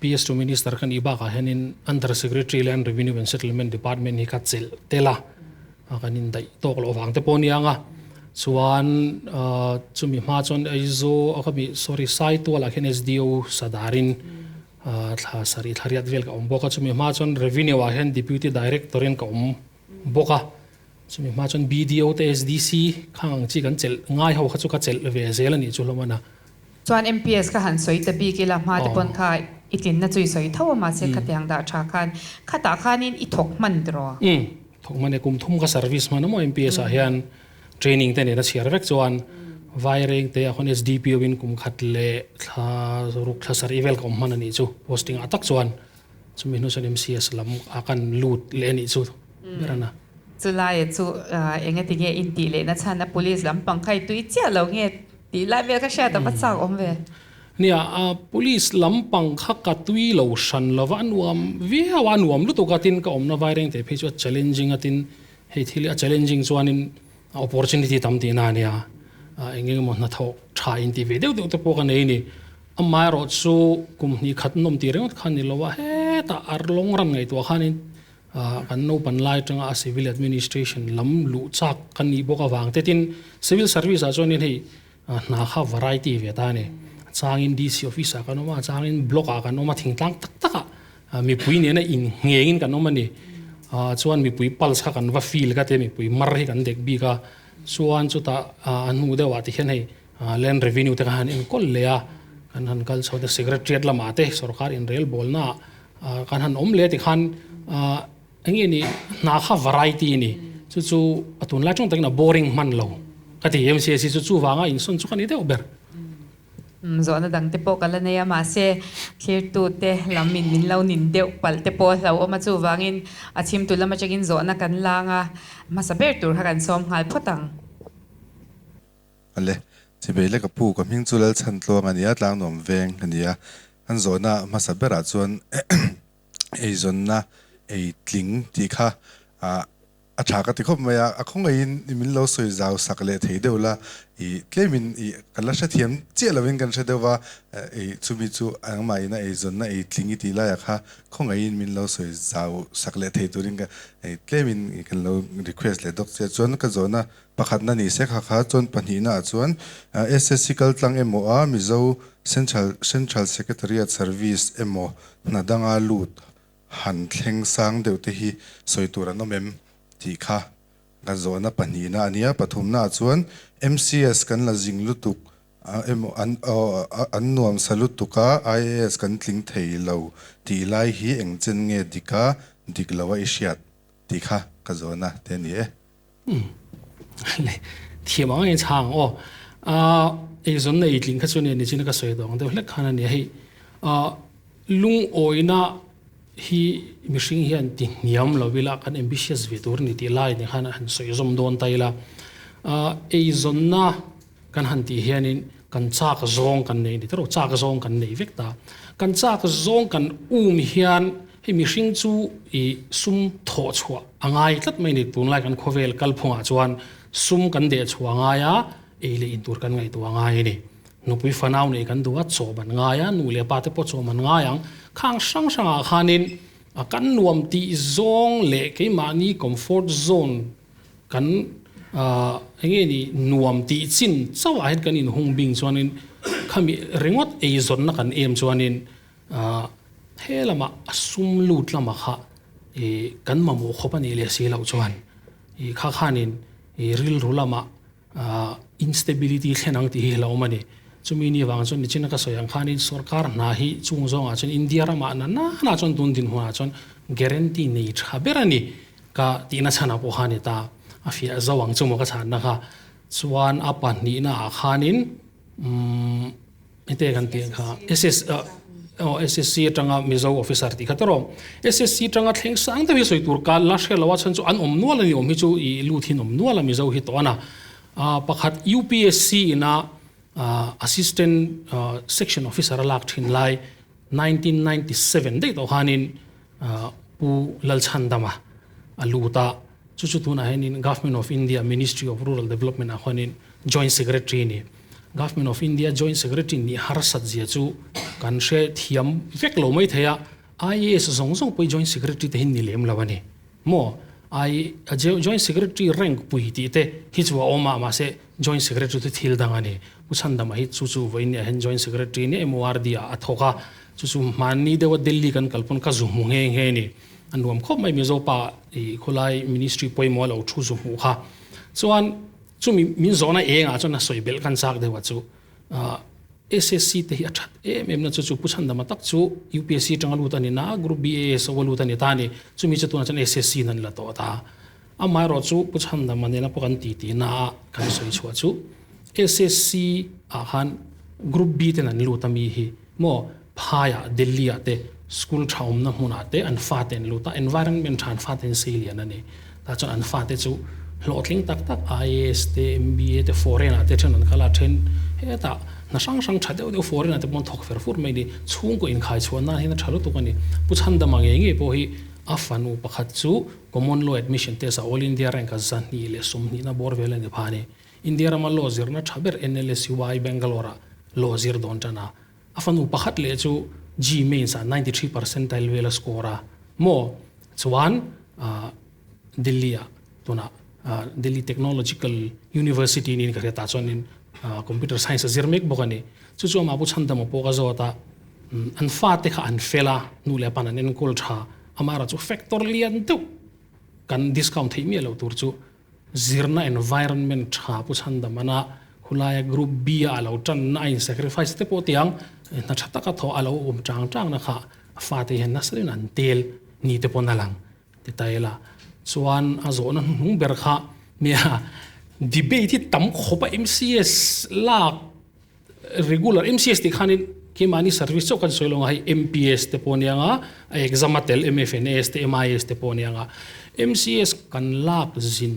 PS to Minister kha nih bakah hianin Under Secretary Land Revenue and Settlement Department hi ka chelh tel a. Kan indaih tawk loh vang te pawh nia nga chuan chumi hma chuan Aizawl a ka mi sorry Saitualah khian SDO sadarin thla sarih thla riat vel ka awm bawk a chumi hma chuan Revenue ah hian Deputy Director in ka awm bawk a chumi hma chuan BDO te SDC khang ang chi kan chelh ngai ho kha chu ka chelh ve zel a nih chu hlawm a na. Chuan MPS kha han sawi ta bik ila hma te pawn kha i tlinna chu i sawi tho a mahse khatiang dah tha khan khatah khanin i thawk hman tiraw? Umm thawk hman e kum thum ka service hman a maw MPS ah hian training te nen a chhiar vek chuan Vaireng te ah khawn SDPO in kum khat leh thla ruk thla sarih vel ka awm hman a nih chu posting ah tak chuan chumi hnu chuan MCS lam ah kan lut leh a nih chu ber a na. Chulai chu engatinge intih lehna chhan a police lampang kha i tui chiah lo nge Tih lai vel ka hriat a va chak awm ve. Nia, police lampang kha ka tui lo hran lova a nuam viau a, a nuam lutuk a tin ka awmna vaireng teh phei chu a challenging a tin hei thil hi a challenging chuanin opportunity tam tihna a nia, eng eng emaw hnathawh tha intih ve deuh deuh te pawh ka nei a ni. Amaherawhchu kum hnih khat nawm tih ringawt kha a ni lo a, hetah a long run ngaihtuah khanin Kan naupan lai atanga a civil administration lam luh chak ka nih bawk avang te tin civil service ah chuanin hei hna kha variety ve ta a ni. A changin DC office ah kan awm a, a changin block ah kan awm a, thingtlang tak tak ah mipui nena innghengin kan awm a ni. Chuan mipui pulse kha kan va feel ka tia mipui mar hi kan dek bik a, chuan chutah a hnu deuh ah ti hian hei land revenue te kha han enkawl leh a, kan han kal chho te secretariat lamah te sorkar inrelbawlna ah Kan han awm leh tikhan eng nge ni hna kha variety a ni chu chu a tunlai tawng takin a boring hman lo ka ti MCAC chu chuvanga insawn chu ka ni deuh ber. Zawhna dang te pawh ka la nei a mahse thlirtu te lam in min lo nin deuh palh te pawh a hlauhawm a chuvangin a chhimtu lam atangin zawhna kan lang a hmasa ber tur kha kan sawm nghal phawt ang. Ale, chibei le ka pu, ka hming chu Lalchhan Tluang a nia, Tlangnuam veng a nia. An zawhna hmasa berah chuan eizawnna ei tling tih kha a tha ka ti khawp mai a, a khawngaihin i min lo sawi zau sak leh thei deuh la, i tlemin i ka la hrethiam chiah lovin kan hre deuh va, i chumi chu nangmahin a eizawnna ei tling i tih laiah kha khawngaihin min lo sawi zau sak leh thei turin ka tlemin kan lo request leh dawk che a, chuan ka zawhna Pakhatna ni se kha kha chuan pahnihna ah chuan SSC kaltlang emaw a Mizo Central Central Secretariat Service emaw hna danga lut han thleng sang deuh te hi sawi tur an awm em tih kha ka zawhna pahnihna a nia. Pathumna ah chuan MCS kan la zing lutuk emaw an an nuamsa lutuk a IAS kan tling thei lo tih lai hi engchen nge dik a dik lo a i hriat tih kha ka zawhna te a ni e. Thiam ang engin chhang aw. Eizawnna ei tling kha chu nia nichin a ka sawi dawng deuh hlek khan a nia hei. Lungawina hi mihring hian ti hniam lo ila kan ambitious ve tur a ni tih lai ni khan a han sawi zawm dawn ta ila. Eizawnna kan han tih hianin kan chak zawng kan nei a ni tawrh aw, chak zawng kan nei vek ta. Kan chak zawng kan um hian hei mihring chu ih sum thawh chhuah a ngai tlat mai a ni. Tunlai kan khawvel kalphungah chuan sum kan deh chhuah a ngai a, ei leh in tur kan ngaihtuah a ngai a ni. Nupui fanau nei kan duh a, chawm an ngai a, nu leh pa te pawh chawm an ngai ang. Khang hrang hrangah khanin kan nuam tih zawng leh keimahni comfort zone Kan eng nge ni nuam tih chin chauh ah hian kan inhung bing chuanin khami ringawt eizawnna kan em chuanin he lamah a sum lut lamah kha kan mamawh khawp a nih leh si loh chuan kha khanin rilru lamah Instability thlen ang tih hi a lo awm a ni. Chumi ni avang chuan nichina ka sawi ang khanin sorkar hna hi chung zawngah chuan India ramah na nana chuan tun dinhmunah chuan guarantee nei tha ber a ni ka tihna chhanah pawh kha a ni ta. A fiah zo ang chu maw ka chhanna kha. Chuan a pahnihna ah khanin umm hete kan tih ang kha SS aw SSC atanga Mizo officer tih kha te rawh. SSC atanga thleng sang deuh hi sawi tur ka la hre lo a chhan chu an awm nual a ni awm hi chu ih lut hi an awm nual a Mizo hi tawh a na. Pakhat UPSC ina Assistant Section Officer a lak thin lai 1997 daih tawh khanin Pu Lalchhandama a lut a, chu chu tunah hianin Government of India Ministry of Rural Development ah khuanin Joint Secretary a ni. Government of India Joint Secretary nih harsat zia chu kan hre thiam vek lo mai thei a, IAS zawng zawng pawh hi Joint Secretary te hi ni lem lo a ni maw? I Joint Secretary rank pui tih te hi chu a awm a, mahse Joint Secretary chu thil dang a ni. Pu Chhandama hi chu chu vawiin ah hian Joint Secretary nia MORD ah a thawk a, chu chu hmanni deuha Delhi kan kal pawn ka zu hmu nghe nghe a ni. A nuam khawp mai Mizo pa i khawlai Ministry pawimawh a lo thu zu hmuh kha. Chuan chumi min zawhna engah chuan a sawi belh kan chak deuh a chu. SSC te hi a that em em na chu chu Pu Chhandama tak chu UPSC tanga lut a ni na, Group B ASO a lut a ni ta a ni. Chumi chu tunah chuan SSC in an la tawh ta. Amaherawh chu Pu Chhandama nena pawh kan titi na a kan sawi chhuah chu SSC ah khan Group B ten an lut a mi hi maw phaiah Delhi ah te school tha awmna hmunah te an fate an lut a, environment tha an fate an sei lian a ni. Tah chuan an fate chu hlawhtling tak tak IAS te, MBA te, foreign ah te then an kal a, then hetah hna hrang hrang tha deuh deuh foreign ah te pawh an thawk fer fur mai a ni. Chhungkaw inkhai chhuah nan hian a tha lutuk a ni. Pu Chhandama ngei ngei pawh hi a fanu pakhat chu Common Law Admission Test ah All India rank a 220na bawr vel a ni pha a ni. India rama law zirna tha ber NLSUI Bangalore ah law zir dawn tan a. A fanu pakhat leh chu G mains ah 93 percentile vel a score a maw? Chuan Delhi ah tunah Delhi Technological University niin ka hria tah chuanin computer science a zir mek bawk a ni. Chu chu amah Pu Chhandama pawh ka zawt a, an fate kha an fel a, nu leh pan an enkawl tha, amaherawhchu factor lian deuh kan discount theih miah loh tur chu Zirna environment tha Pu Chhandamana khulaia Group B a alo tanna a in sacrifice te pawh tiang hna tha taka thawh alo awm tang tang na kha a fate hian nasa deuhin an tel ni te pawn a lang ti ta ila. Chuan a zawhna hnuhnung ber kha nia debate hi tam khawp a MCS lak Regular MCS tih khanin keimahni service chauh kan sawi lo ang a, hei MPS te pawh a nia ang a, a exam a tel MFNAS te MIS te pawh a nia ang a. MCS kan lak zin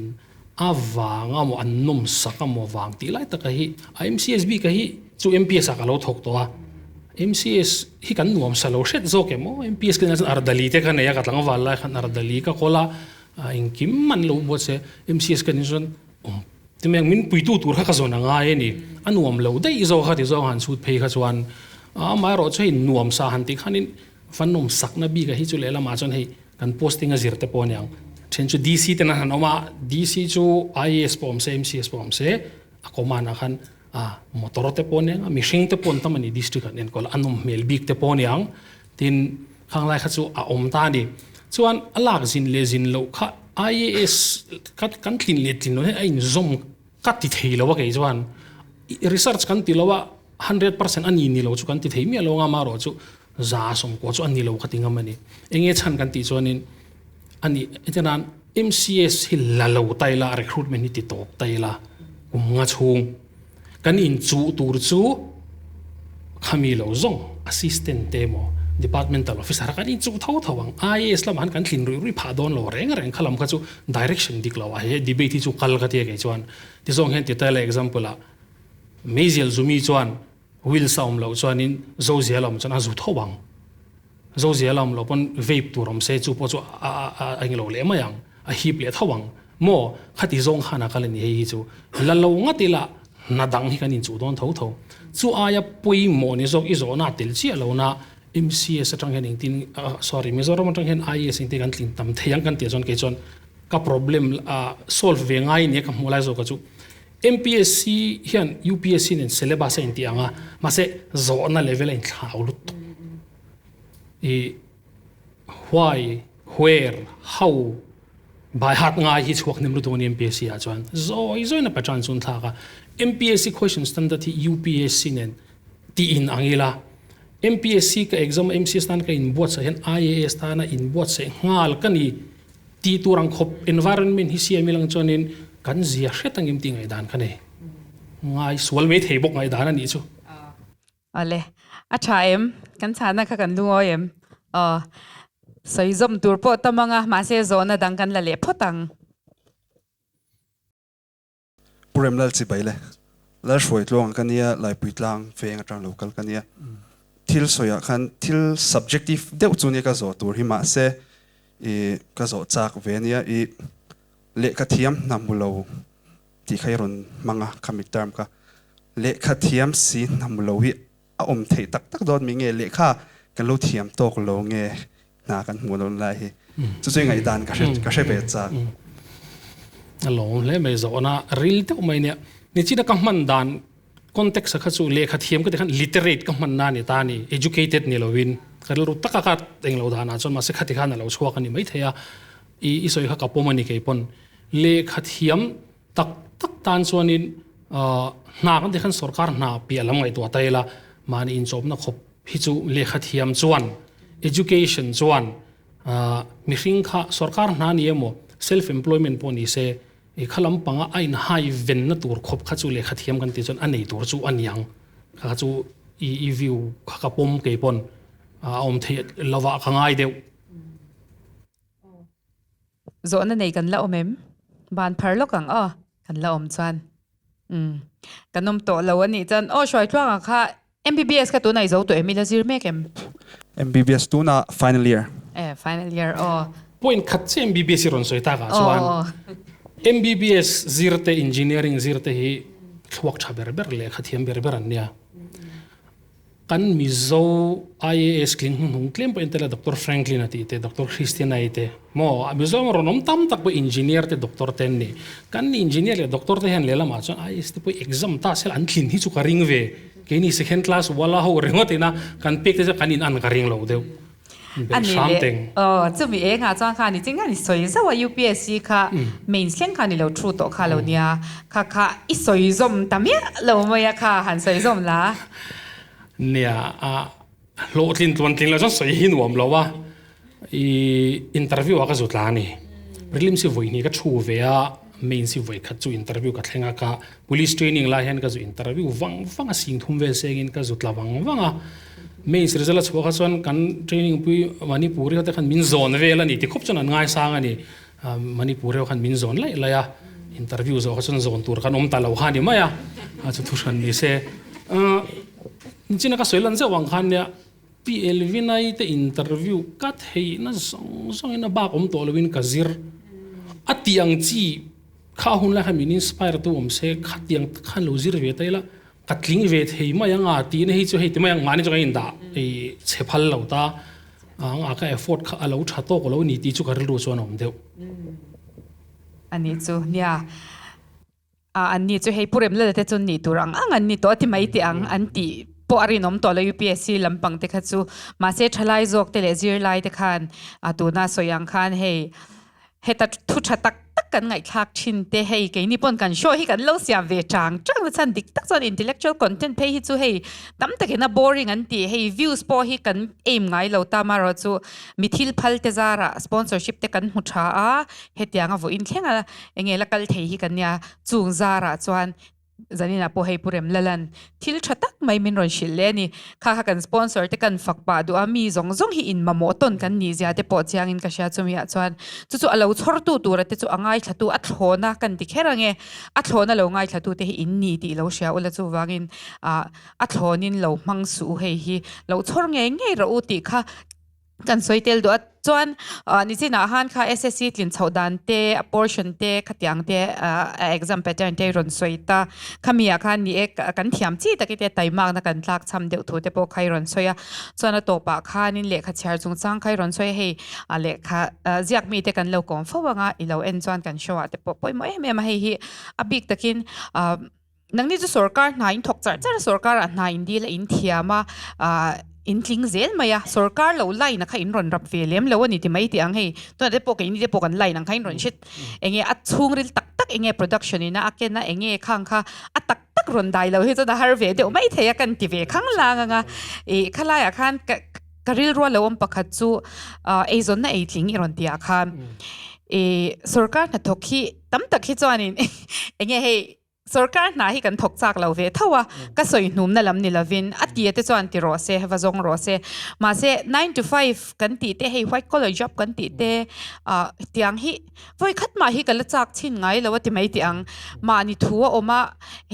avanga maw an nawm sak a maw vang tih lai taka hi a MCS bik a hi chu MPS ah ka lo thawk tawh a, MCS hi kan nuam sa lo hret zawk em aw, MPS ka nih chuan Ardali te ka nei a, ka tlangval lai khan Ardali ka kawl a, engkim an lo buat se, MCS ka nih chuan awm Chumi min puitu tur kha ka zawn a ngai a ni. A nuam lo daih zawk kha ti zawng han chhut phei kha chuan amaherawh chu hei nuam sa han tih khanin va nawm sakna bik a hi chu lehlamah chuan hei kan posting a zir te pawh a niang. Then chu DC ten an han awm a, DC chu IAS pawh awm se, MCS pawh awm se, a command ah khan motor te pawh a niang a, mihring te pawh an tam a ni district an enkawl a, a nawm hmel bik te pawh a niang. Tin, khang lai kha chu a awm ta a ni. Chuan a lak zin leh zin loh kha IAS kha kan tlin leh tlin loh hian a inzawm ka ti thei lo a kei chuan. Research kan ti lo a, 100% a ni ni lo chu kan ti thei miah lo ang a, amaherawh chu 190 chu a ni lo ka ti ngam a ni. Enge chhan kan tih chuanin a ni heti nan MCS hi la lo ta ila, recruitment hi ti tawp ta ila kum nga chhung. Kan inchuh tur chu khami lo zawng assistant te emaw departmental officer a kan inchuh tho tho ang. IAS lamah han kan tlin ruih ruih phah dawn lo reng reng kha lam kha chu direction dik lo ah he debate hi chu kal ka tia kei chuan ti zawng hian ti ta ila example ah meizial zumi chuan wheels a awm loh chuanin zozial a awm chuan a zu tho ang. Zozial a awm loh pawn vape tur awm se chu pawh chu a englo leh mai ang, a hip leh tho ang. Maw? Khati zawng khan a kal a ni hei hi chu. La lo ngat ila hna dang hi kan inchuh dawn tho tho. Chu aia pawimawh ni zawk i zawhna a tel chiah lo na MCS atang hian engtin sorry Mizoram atang hian IAS engtin kan tlin tam thei ang kan tih chuan kei chuan ka problem solve ve ngai nia ka hmuh lai zawk a chu. MPSC hian UPSC nen syllabus a intih ang a, mahse zawhna level a inthlau lutuk. I why, where, how by heart ngai hi chhuak hnem lutuk a ni MPSC ah chuan. Zawi zawiin a pattern chu an thlak a. MPSC question standard hi UPSC nen tih in ang ila, MPSC ka exam a MCS tan ka inbuatsaih hian IAS tana inbuatsaih nghal ka ni. Tih tur ang khawp environment hi siam ilang chuanin kan zia hret angem tih ngaihdan ka nei. Ngai sual mai thei bawk ngaihdan a nih chu. Awle, a tha em? Kan chhahna kha kan lungawi em? Aw, sawi zawm tur pawh tam ang a, mahse zawhna dang kan la leh phawt ang. Pu Remlal chibai le Lal Hruaitluanga ka nia, Laipui tlang veng atang lo kal ka nia. Thil sawiah khan thil subjective deuh chu nia ka zawh tur hi mahse i ka zawh chak ve nia i lehkha thiam hna hmu lo tih kha i rawn hmang a khami term kha. Lehkha thiam si hna hmu lo hi a awm theih tak tak dawn mi nge lehkha kan lo thiam tawk lo nge? Hna kan hmuh lo lai hi. Chu chu ngaihdan ka hre ka hre ve chak. A lawm hle mai zawhna ril deuh mai nia. Nichina ka hman dan context a kha chu lehkha thiam ka ti khan literate ka hman na ni ta ni educated ni lovin ka rilru taka ka englo danah chuan mahse khati khan a lo chhuak a ni maithei a i i sawi kha ka pawm a ni kei pawn lehkha thiam tak tak tan chuanin hna kan ti khan sorkar hna piah lam ngaihtuah ta ila mahni inchawpna khawp hi chu lehkha thiam chuan education chuan mihring kha sorkar hna ni emaw self employment pawh ni se I kha lampanga a inhai venna tur khawp kha chu lehkha thiam kan tih chuan a nei tur chu a niang. Kha kha chu i i view kha ka pawm kei pawn a awm theih lovah ka ngai deuh. Zawhna nei kan la awm em? Ban phar lawk ang aw, kan la awm chuan. Umm kan awm tawh lo a nih chuan aw Hruaitluanga kha MBBS kha tunah i zo tawh em? I la zir mek em? MBBS tunah final year. Eh final year aw. Point khat che MBBS i rawn sawi takah chuan MBBS zir te engineering zir te hi thluak tha ber ber leh kha thiam ber ber an nia. Kan Mizo IAS tling hnuhnung tlem pawh entir la Doctor Franklin a tih te, Doctor Christian a te maw a Mizo rawn awm tam tak pawh engineer te doctor te an ni. Kan engineer leh doctor te hian lehlamah chuan IAS te pawh exam ta sela an tlin hi chu ka ring ve. Keini second class wala ho ringawt ina kan pek te chu kan in an ka ring lo deuh. A ni leh aw chumi engah chuan khan i ching khan i sawi zauh a UPSC kha mains thleng khan i lo thu tawh kha lo nia kha kha i sawi zawm ta miah lo mai a kha han sawi zawm la. Nia a hlawhtlin tluan tling lo chuan sawi hi nuam lo a i interview ah ka zut la a ni prelims hi vawi hnih ka thu ve a mains hi vawi khat chu interview ka thleng a ka police training lai hian ka zu interview vang vang a sing thum vel sengin ka zut la vang vang a. Mains result a chhuah kha chuan kan training pui Manipur ho te khan min zawn vel a ni ti khawp chuan an ngaisang a ni. Manipur ho khan min zawn laih laih a, interview zawh kha chuan zawn tur kan awm ta lo kha a ni mai a, a chu thuhran ni se. Nichina ka sawi lan zeuh ang khan nia Pi Elvinai te interview ka theihna zawng zawngin a bak awm tawh loin ka zir a tih ang chi kha hun lai khan min inspire tu awm se khatiang tak khan lo zir ve ta ila Ka tling ve thei mai ang a tihna hi chu hei ti mai ang mahni chu ka indah i chhe phal lo ta ang a ka effort kha a lo tha tawk lo ni tih chu ka rilru chuan a awm deuh. A nih chu nia a an ni chu hei Pu Remlala te chu nih tur ang ang an ni tawh a ti mai teh ang an tih pawh a rinawm tawh lo UPSC lampang te kha chu mahse thalai zawk te leh zirlai te khan a tuna sawi ang khan hei Heta thu tha tak tak kan ngaihthlak thin te hei keini pawn kan show hi kan lo siam ve chang chang na chhan dik tak chuan intellectual content phei hi chu hei tam takin a boring an ti hei views pawh hi kan aim ngai lo ta marawh chu mi thil phal te zarah sponsorship te kan hmu tha a hetianga vawiin thleng a enge la kal thei hi kan nia chung zarah chuan Zaninah pawh hei Pu Remlalan thil tha tak mai min rawn hrilh leh a ni. Kha kha kan sponsor te kan fak pah duh a, mi zawng zawng hi in mamawh tawn kan nih zia te pawh chiangin ka hria chumi ah chuan chu chu a lo chhawrtu tura te chu a ngaithlatu a thlawna kan ti kher ange, a thlawna lo ngaithlatu te hi in ni tih lo hria ula chuvangin ah a thlawnin lo hmang suh u hei hi lo chhawr ngei ngei rawh u tih kha Kan sawi tel duh a, chuan nichinah khan kha SSC tlin chhoh dan te, a portion te, khatiang te, a exam pattern te rawn sawi ta. Khami ah khan ni e kan thiam chi takin te taimakna kan tlak cham deuh thu te pawh kha i rawn sawi a. Chuan a tawpah khanin lehkha chhiar chungchang kha i rawn sawi a, hei lehkha ziak mi te kan lo kawm fo anga i lo en chuan kan show ah te pawh pawimawh em em a, hei hi a bik takin Nangni chu sorkar hna in thawk char char a, sorkar ah hna in dil a in thiam a, ah in tling zel mai a, sorkar lo line a kha in rawn rap ve lem lo a ni ti mai tih ang hei, tunah te pawh keini te pawh kan line ang kha in rawn hre enge a chhungril tak tak enge production in a a ken a enge khang kha a tak tak rawn dai lo hi chuan a har ve deuh mai thei a kan ti ve khang lang ang a, ih khalai ah khan ka ka rilru a lo awm pakhat chu ah eizawnna ei tling i rawn tih ah khan ih sorkar hnathawk hi tam tak hi chuanin enge hei Sorkar hna hi kan thawk chak lo ve tho a, ka sawi hnumna lam ni lovin a tia te chuan ti rawh se, va zawng rawh se. Mahse, nine to five kan tih te, hei white collar job kan tih te, ah tiang hi vawi khat mah hi ka la chak chhin ngai lo a ti mai tih ang. Mahni thu a awm a,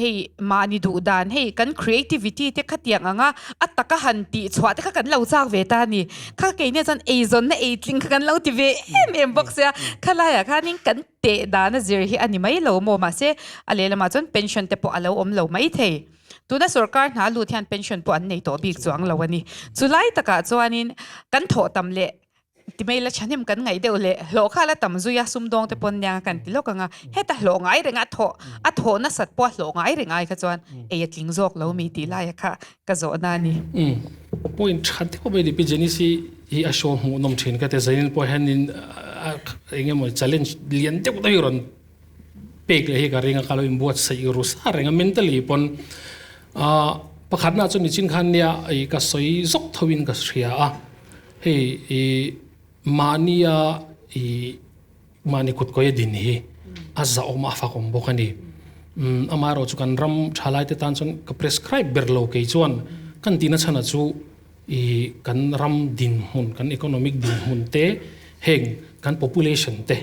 hei mahni duh dan, hei kan creativity te khatiang anga a taka han tih chhuah te kha kan lo chak ve ta a ni. Kha keini chuan eizawnna eitling kha kan lo ti ve em em bawk sia, khalaiah khanin kan teh dan a zir hi a ni mai lo maw? Mahse, a lehlamah chuan pension te pawh a lo awm lo mai thei. Tuna sorkar hna lut hian pension pawh an nei tawh bik chuang lo a ni. Chulai takah chuanin kan thawh tam leh Ti mai la thahnem kan ngaih deuh leh hlawh kha la tam zui a, sumdawng te pawn nia kan ti lawk ang a, heta hlawh ngai reng a thawh a thawh nasat pawh a hlawh ngai reng ai kha chuan ei a tling zawk lo mi tih laia kha ka zawhna a ni. Umm point tha deuh mai ni Pi Jenny-i hi a show hmuh nawm thin ka ti Zanin pawh hianin eng emaw challenge lian deuh deuh hi rawn pek leh hi ka ring a ka lo inbuatsaih ru sa reng a mentally pawn ah pakhatna chu nichin khan nia ih ka sawi zawk tho in ka hria a hei ih mahnia ih mahni kut kawi a din hi a zahawm a fak awm bawk a ni umm amaherawhchu kan ram thalai te tan chuan ka prescribe ber lo kei chuan kan tihna chhanah chu ih kan ram dinhmun kan economic dinhmun te heng kan population te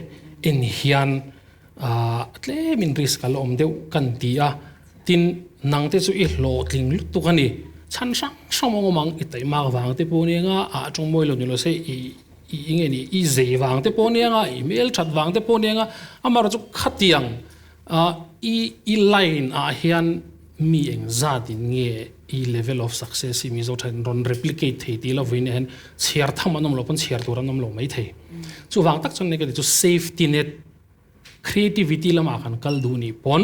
en hian ah tlemin risk a la awm deuh kan ti a tin nang te chu i hlawhtling lutuk a ni chhan hrang hrang awm awm ang i taihmak vang te pawh nia nga ah tawng mawi lo ni lo se ih i nge ni i zei vang te pawh nia nga i hmel that vang te pawh nia nga amaherawhchu chu khatiang ah i i line ah hian Mi eng zat in nge i level of success hi Mizo thain rawn replicate thei tih lo vawiin ah hian chhiar tham an awm lo pawn chhiar tur an awm lo mai thei. Chuvang tak chuan ka ti chu safety net creativity lamah kan kal duh nih pawn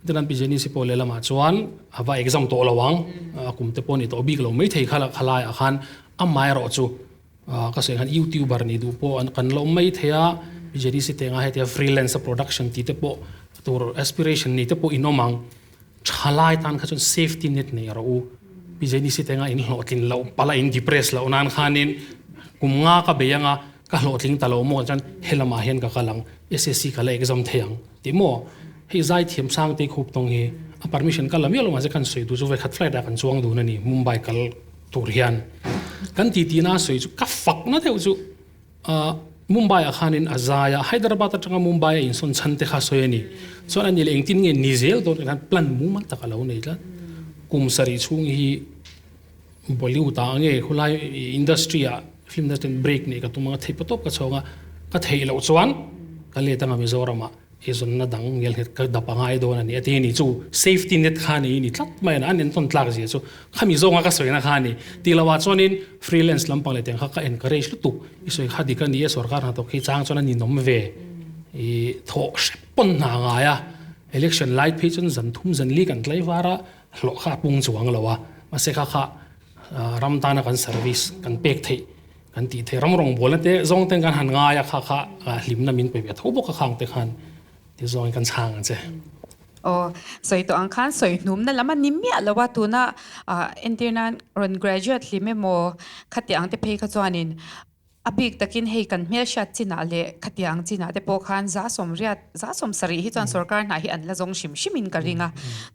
tichuan Pi Jenny si pawh lehlamah chuan a va exam tawh lo ang a kum te pawh ni tawh bik lo mai thei kha khalai ah khan amaherawh chu ka sawi khan youtuber nih duh pawh kan la awm mai thei a Pi Jenny si te anga hetia freelance a production tih te pawh tur aspiration nei te pawh in awm ang. Thalai tan kha chuan safety net nei rawh u. Pi Jenny si te anga in hlawhtlin loh pala in depress loh nan khanin kum nga ka bei anga ka hlawhtling ta lo maw chuan helamah hian ka kal ang SSC ka la exam thei ang tih maw hei zai thiam sang te khup tawng hi a permission ka la miah lo mahse kan sawi duh chu vawikhat flight ah kan chuang dun a ni Mumbai kal tur hian kan titi na sawi chu ka fak na deuh chu Mumbai ah khanin a zai a, Hyderabad atanga Mumbai a insawn chhan te kha sawi a ni. Chuan ani leh engtin nge ni zel dawn khan plan mumal tak a lo nei tlat. Kum sarih chhung hi Bollywood ah nge khulai industry ah film industry break neih ka tum anga theih pawh tawp ka chhawng a, ka theih loh chuan ka let anga Mizoram ah. Eizawnna dang ngelnghet ka dap a ngai dawn a ni a ti a ni. Chu safety net kha a ni tlat mai a ni. An entawn tlak zia chu khami zawnga ka sawina kha a ni. Tih loh ah chuanin freelance lampang leh tiang kha ka encourage lutuk. I sawi kha dik a ni e, sorkar hnathawk hi chang chuan a ninawm ve. I thawh hrep pawn hna ngai a, election lai phei chuan zan thum zan li kan tlai var a, hlawh kha a pung chuang lo a. Mahse kha kha ram tana kan service kan pek theih Kan tih theih ram rawngbawlna te zawng ten kan han ngai a kha kha hlimna min pe ve tho bawk a khang te khan ti zawngin kan chhang ang che. Aw, sawi tawh ang khan sawi hnumna lam a ni miah lo a, tuna entir nan rawn graduate hlim emaw khati ang te phei kha chuanin a bik takin hei kan hmelhriat chinah leh khati ang chinah te pawh khan za sawmriat za sawmsarih hi chuan sorkar hnah hi an la zawng hrim hrimin ka ring a,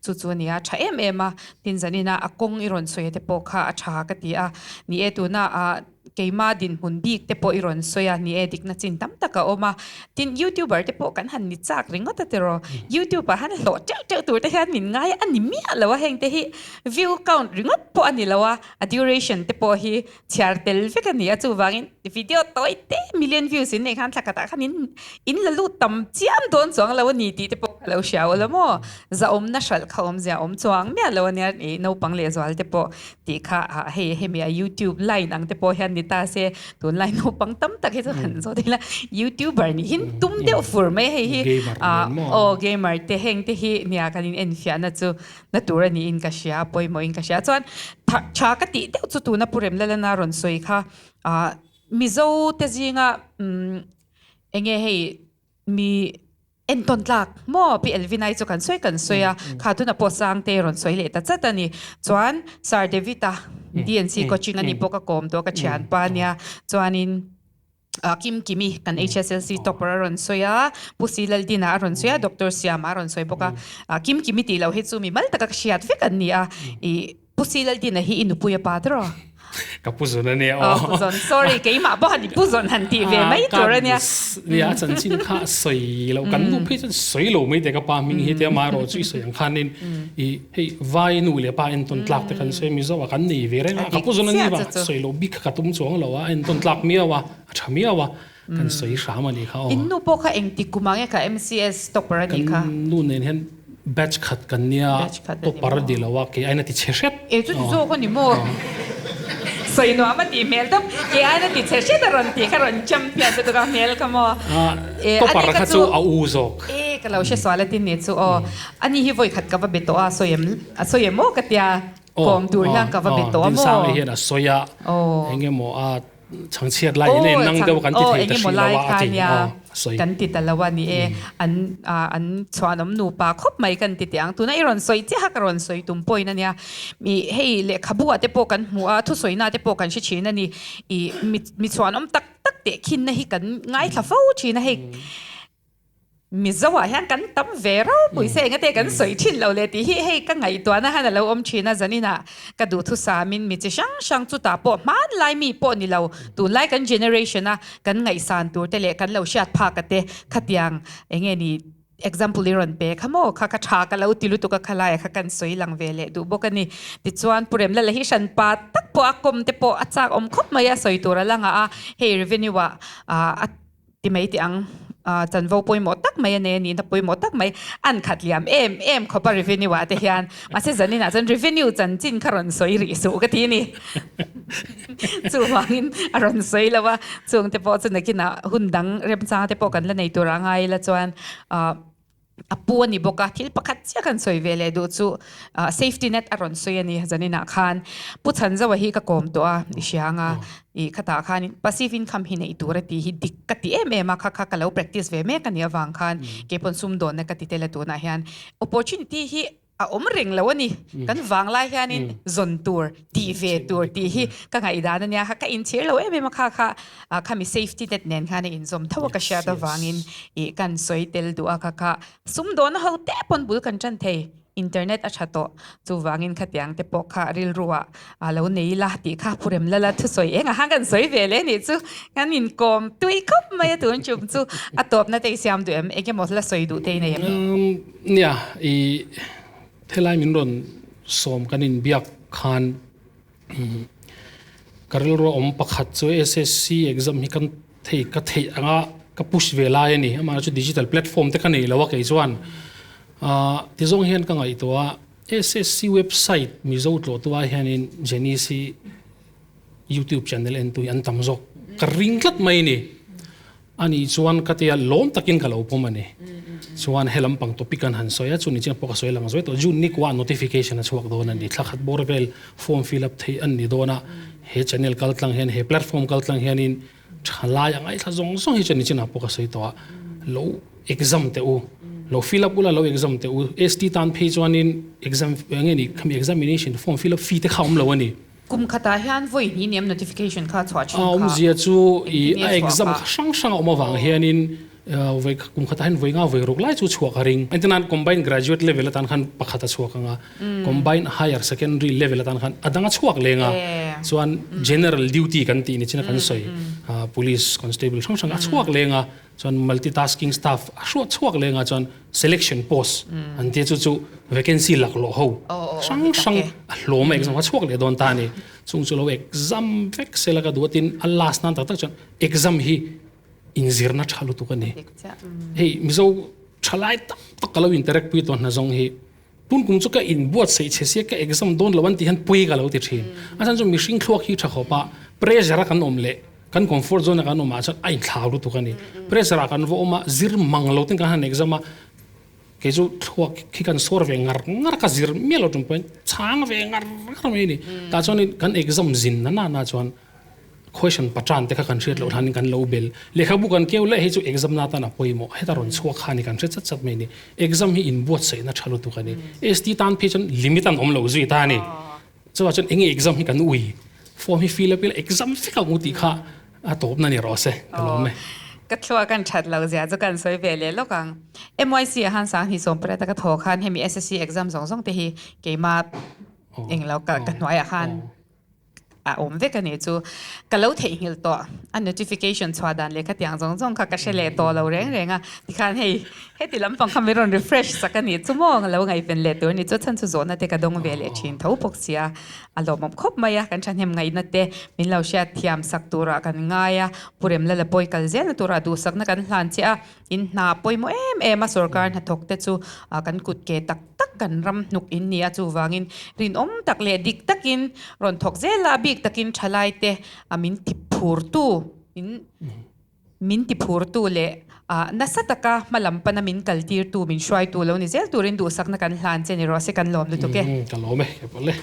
chu chu a nia tha em em a. Tin zanina a kawng i rawn sawi te pawh kha a tha ka ti a, ni e tuna ah keima dinhmun bik te pawh i rawn sawi a, ni e dikna chin tam tak a awm a, tin youtuber te pawh kan han ni chak ringawt a tiraw, youtube ah han hlawh teuh teuh tur te hian min ngai a ni miah lo a, heng te hi view count ringawt pawh a ni lo a, a duration te pawh hi chhiar tel vek a ni a, chuvangin video tawi te million views in nei khan thla khatah khan in in la lut tam chiam dawn chuang lo a ni tih te pawh ka lo hria aw la maw, zahawmna hralh kha awmzia awm chuang miah lo a nia ih naupang lehzual te pawh tih kha ah hei hemi a youtube line ang te pawh hian ni ta se tunlai naupang tam tak hi chu han zawt ila youtuber nih hin tum deuh fur mai hei hi ah aw gamer te heng te hi nia kan in enfiahna chu na tur a niin ka hria a pawimawhin ka hria chuan tha ka tih deuh chu tuna Pu Remlalana rawn sawi kha ah Mizo te zinga umm enge hei mi entawn tlak maw Pi Elvinai chu kan sawi kan sawi a kha tuna pawh Sangte rawn sawi leh ta chat a ni chuan Sir David-a DNC coaching a ni pawh ka kawm tawh ka thianpa ania chuanin Kim Kimi kan HSLC topper a rawn sawi a, Pu Si Laldina a rawn sawi a, Doctor Siama a rawn sawi bawk a. Kim Kimi tih loh hi chu mi mal taka ka hriat vek an ni a. I Pu Si Laldina hi i nupui a pa tawh rawh. Ka pu zawn a nia aw. Pu zawn, sorry keimah pawh han i pu zawn han tih ve mai tur a nia. Nia a chanchin kha a sawi loh, kan nu phei chuan sawi lo mai teh ka pa hming hi tia amaherawh chu i sawi ang khanin i hei vai nu leh pa entawn tlak te kan sawi Mizo ah kan nei ve reng a, ka pu zawn a ni vang sawi loh bik kha ka tum chuang lo a, entawn tlak miau a, a tha miau a, kan sawi hram a nih kha aw. In nu pawh kha engtik kum ah nge kha MCS topper a nih kha? Kan nu nen hian batch khat kan nia, topper a di lo a, kei aina ti chhe hret. E chu ti zawk a ni maw? Sawi nuam a tih hmel tawp. Ke aiin a ti che hret a rawn tih kha rawn champion lutuk a hmel kha maw. Topper kha chu a u zawk. E ka lo hre sual a tin ni chu aw. Ani hi vawi khat ka va be tawh a sawi em a sawi em aw ka tia kawm tur hian ka va be tawh a maw. Dinsanga hian a sawi a eng emaw a Chhangchhiat lai in en nang deuh kan ti thei ta hri lo a a ti aw a sawi. Kan ti ta lo a ni e an an chhuanawm nupa khawp mai kan ti teh ang tuna i rawn sawi chiah a ka rawn sawi tum pawhin a nia i hei lehkhabu ah te pawh kan hmu a thusawina te pawh kan hre thin a ni i mi chhuanawm tak tak teh khinna hi kan ngaithla fo thin a hei Mizo ah hian kan tam ve ropui se engate kan sawi thin lo le tih hi hei ka ngaihtuahna hian a lo awm thin a, zanin ah ka duhthusam in mi chi hrang hrang chutah pawh hmanlai mi pawh ni lo tunlai kan generation a kan ngaihsan tur te leh kan lo hriat phak a te khatiang enge ni example i rawn pe kha maw kha ka tha ka lo ti lutuk a khalai ah kha kan sawi lang ve leh duh bawk a ni. Tichuan Pu Remlala hi hran pa tak pawh a kawm te pawh a chak awm khawp mai a sawi tur a la ngah a, hei revenue ah a Ti mai teh ang, chanvo pawimawh tak mai a nei a nihna pawimawh tak mai an khat liam em em khawp a revenue ah te hian. Mahse zanin ah chuan revenue chanchin kha rawn sawi rih suh ka ti a ni. Chuvangin a rawn sawi lo a, chung te pawh chu nakinah hun dang remchang te pawh kan la nei tur a ngai ila chuan a pu a ni bawk a, thil pakhat chiah kan sawi ve leh duh chu safety net a rawn sawi a ni zaninah khan Pu Chhanzoa hi ka kawm tawh a i hria anga i khatah khan passive income hi neih tur a tih hi dik ka ti em em a kha kha ka lo practice ve mek a nih avang khan keipawn sumdawnna ka ti tel a tunah hian opportunity hi a awm reng lo a ni kan vanglai hianin zawn tur tih ve tur tih hi ka ngaihdan a nia kha ka inchhir lo em em a kha kha khami safety net nen khan a inzawm tho a ka hriat avangin ih kan sawi tel duh a kha kha sumdawn ho te pawn bul kan tan thei internet a tha tawh chuvangin khatiang te pawh kha rilru ah a lo nei ila tih kha Pu Remlala thusawi engah khan kan sawi ve leh nih chu kan inkawm tui khawp mai a tun chum chu a tawpna te i siam duh em engemaw la sawi duh te i nei em? Nia i Helai min rawn sawm kan inbiak khan ka rilru a awm pakhat chu SSC exam hi kan thei ka theih anga ka push ve lai a ni. Amah chu digital platform te ka nei lo a kei chuan tizawng hian ka ngaihtuah a SSC website Mizo tlawhtu ah hianin Janice hi YouTube channel entu hi an tam zawk ka ring tlat mai a ni. Ani chuan ka tia lawm takin ka lo pawm a ni. Chuan he lampang topic an han sawi a, chuni chiang pawh ka sawi lang zuai tawh. June ni kuah notification a chhuak dawn a ni. Thla khat bawr vel form fill up theih an ni dawn a, he channel kal tlang hian, he platform kal tlang hianin thalai a ngaithla zawng zawng hi chuni chinah pawh ka sawi tawh a, lo exam teh u, lo fill up ula lo exam teh u. ST tan phei chuanin exam enge ni khami examination form fill up fee te kha awm lo a ni. Kum khatah hian vawi hnih niam notification kha chhuah thin kha. A awmzia chu i a exam kha hrang hrang a awm avang hianin vawi kum khatah hian vawi nga vawi ruk lai chu chhuak a ring. Engtinan combined graduate level atan khan pakhat a chhuak ang a, combined higher secondary level atan khan a dang a chhuak leng a, chuan general duty kan tih ni chin a kan sawi police constable hrang hrang a chhuak leng a, chuan multitasking staff a hruat chhuak leng a chuan selection post an tia chu chu vacancy laklawh ho hrang hrang a hlawm a exam a chhuak leh dawn ta a ni chung chu lo exam vek sela ka duh a tin a last nan tak tak chuan exam hi inzirna tha lutuk a ni hei mizo thalai tak tak ka lo interact pui tawh hna zawng hi tun kum chu ka inbuatsaih che sia ka exam dawn lo an tih hian pui ka lo ti thin a chhan chu mihring thluak hi tha khawp a pressure a kan awm leh kan comfort zone a kan awm ah chuan a inthlau lutuk a ni pressure ah kan va awm a zir mang lo ten kan han exam a kei chu thluak khi kan sawr ve ngar ngar ka zir miah lo tum pawhin chhang ve ngar ngar mai a ni tah chuan kan exam zin na na na chuan Question patan te kha kan hriat loh hlanin kan lo bel. Lehkhabu kan keu leh hi chu exam na atan a pawimawh. Heta rawn chhuak kha ni kan hre chat chat mai ni. Exam hi inbuatsaihna tha lutuk a ni. ST tan phei chuan limit an awm lo zui ta a ni. Chuvah chuan enge exam hi kan ui. Form hi fill up ila exam vek ang u tih kha a tawpna ni rawh se ka lawm e. Ka thluak an that lo zia chu kan sawi ve leh lawk ang. MYC ah khan Sanghnih Sawmpariat a ka thaw khan hemi SSC exam zawng zawng te hi keimah englo ka hnuaiah khan a awm vek a nih chu. Ka lo theihnghilh tawh a notification chhuah dan leh khatiang zawng zawng kha ka hre leh tawh lo reng reng a, tikhan hei heti lampang kha min rawn refresh sak a nih chu maw ka lo ngaihven leh tur a ni chu chhan chu zawhna te ka dawng ve leh thin tho bawk sia a lawmawm khawp mai a, kan thahnem ngaihna te min lo hriat thiam sak turah kan ngai a, Pu Remlala pawi kal zelna turah duhsakna kan hlan che a. In hna pawimawh em em a sorkar hnathawk te chu kan kut ke tak tak kan ram hnuk in ni a, chuvangin rinawm tak leh dik takin rawn thawk zel a, a bik takin thalai te min ti phurtu in min ti phurtu leh nasa taka hma lam pana min kaltirtu min hruaitu lo ni zel turin duhsakna kan hlan che ni rawh se kan lawm lutuk e. Ka lawm e, ke pawh le.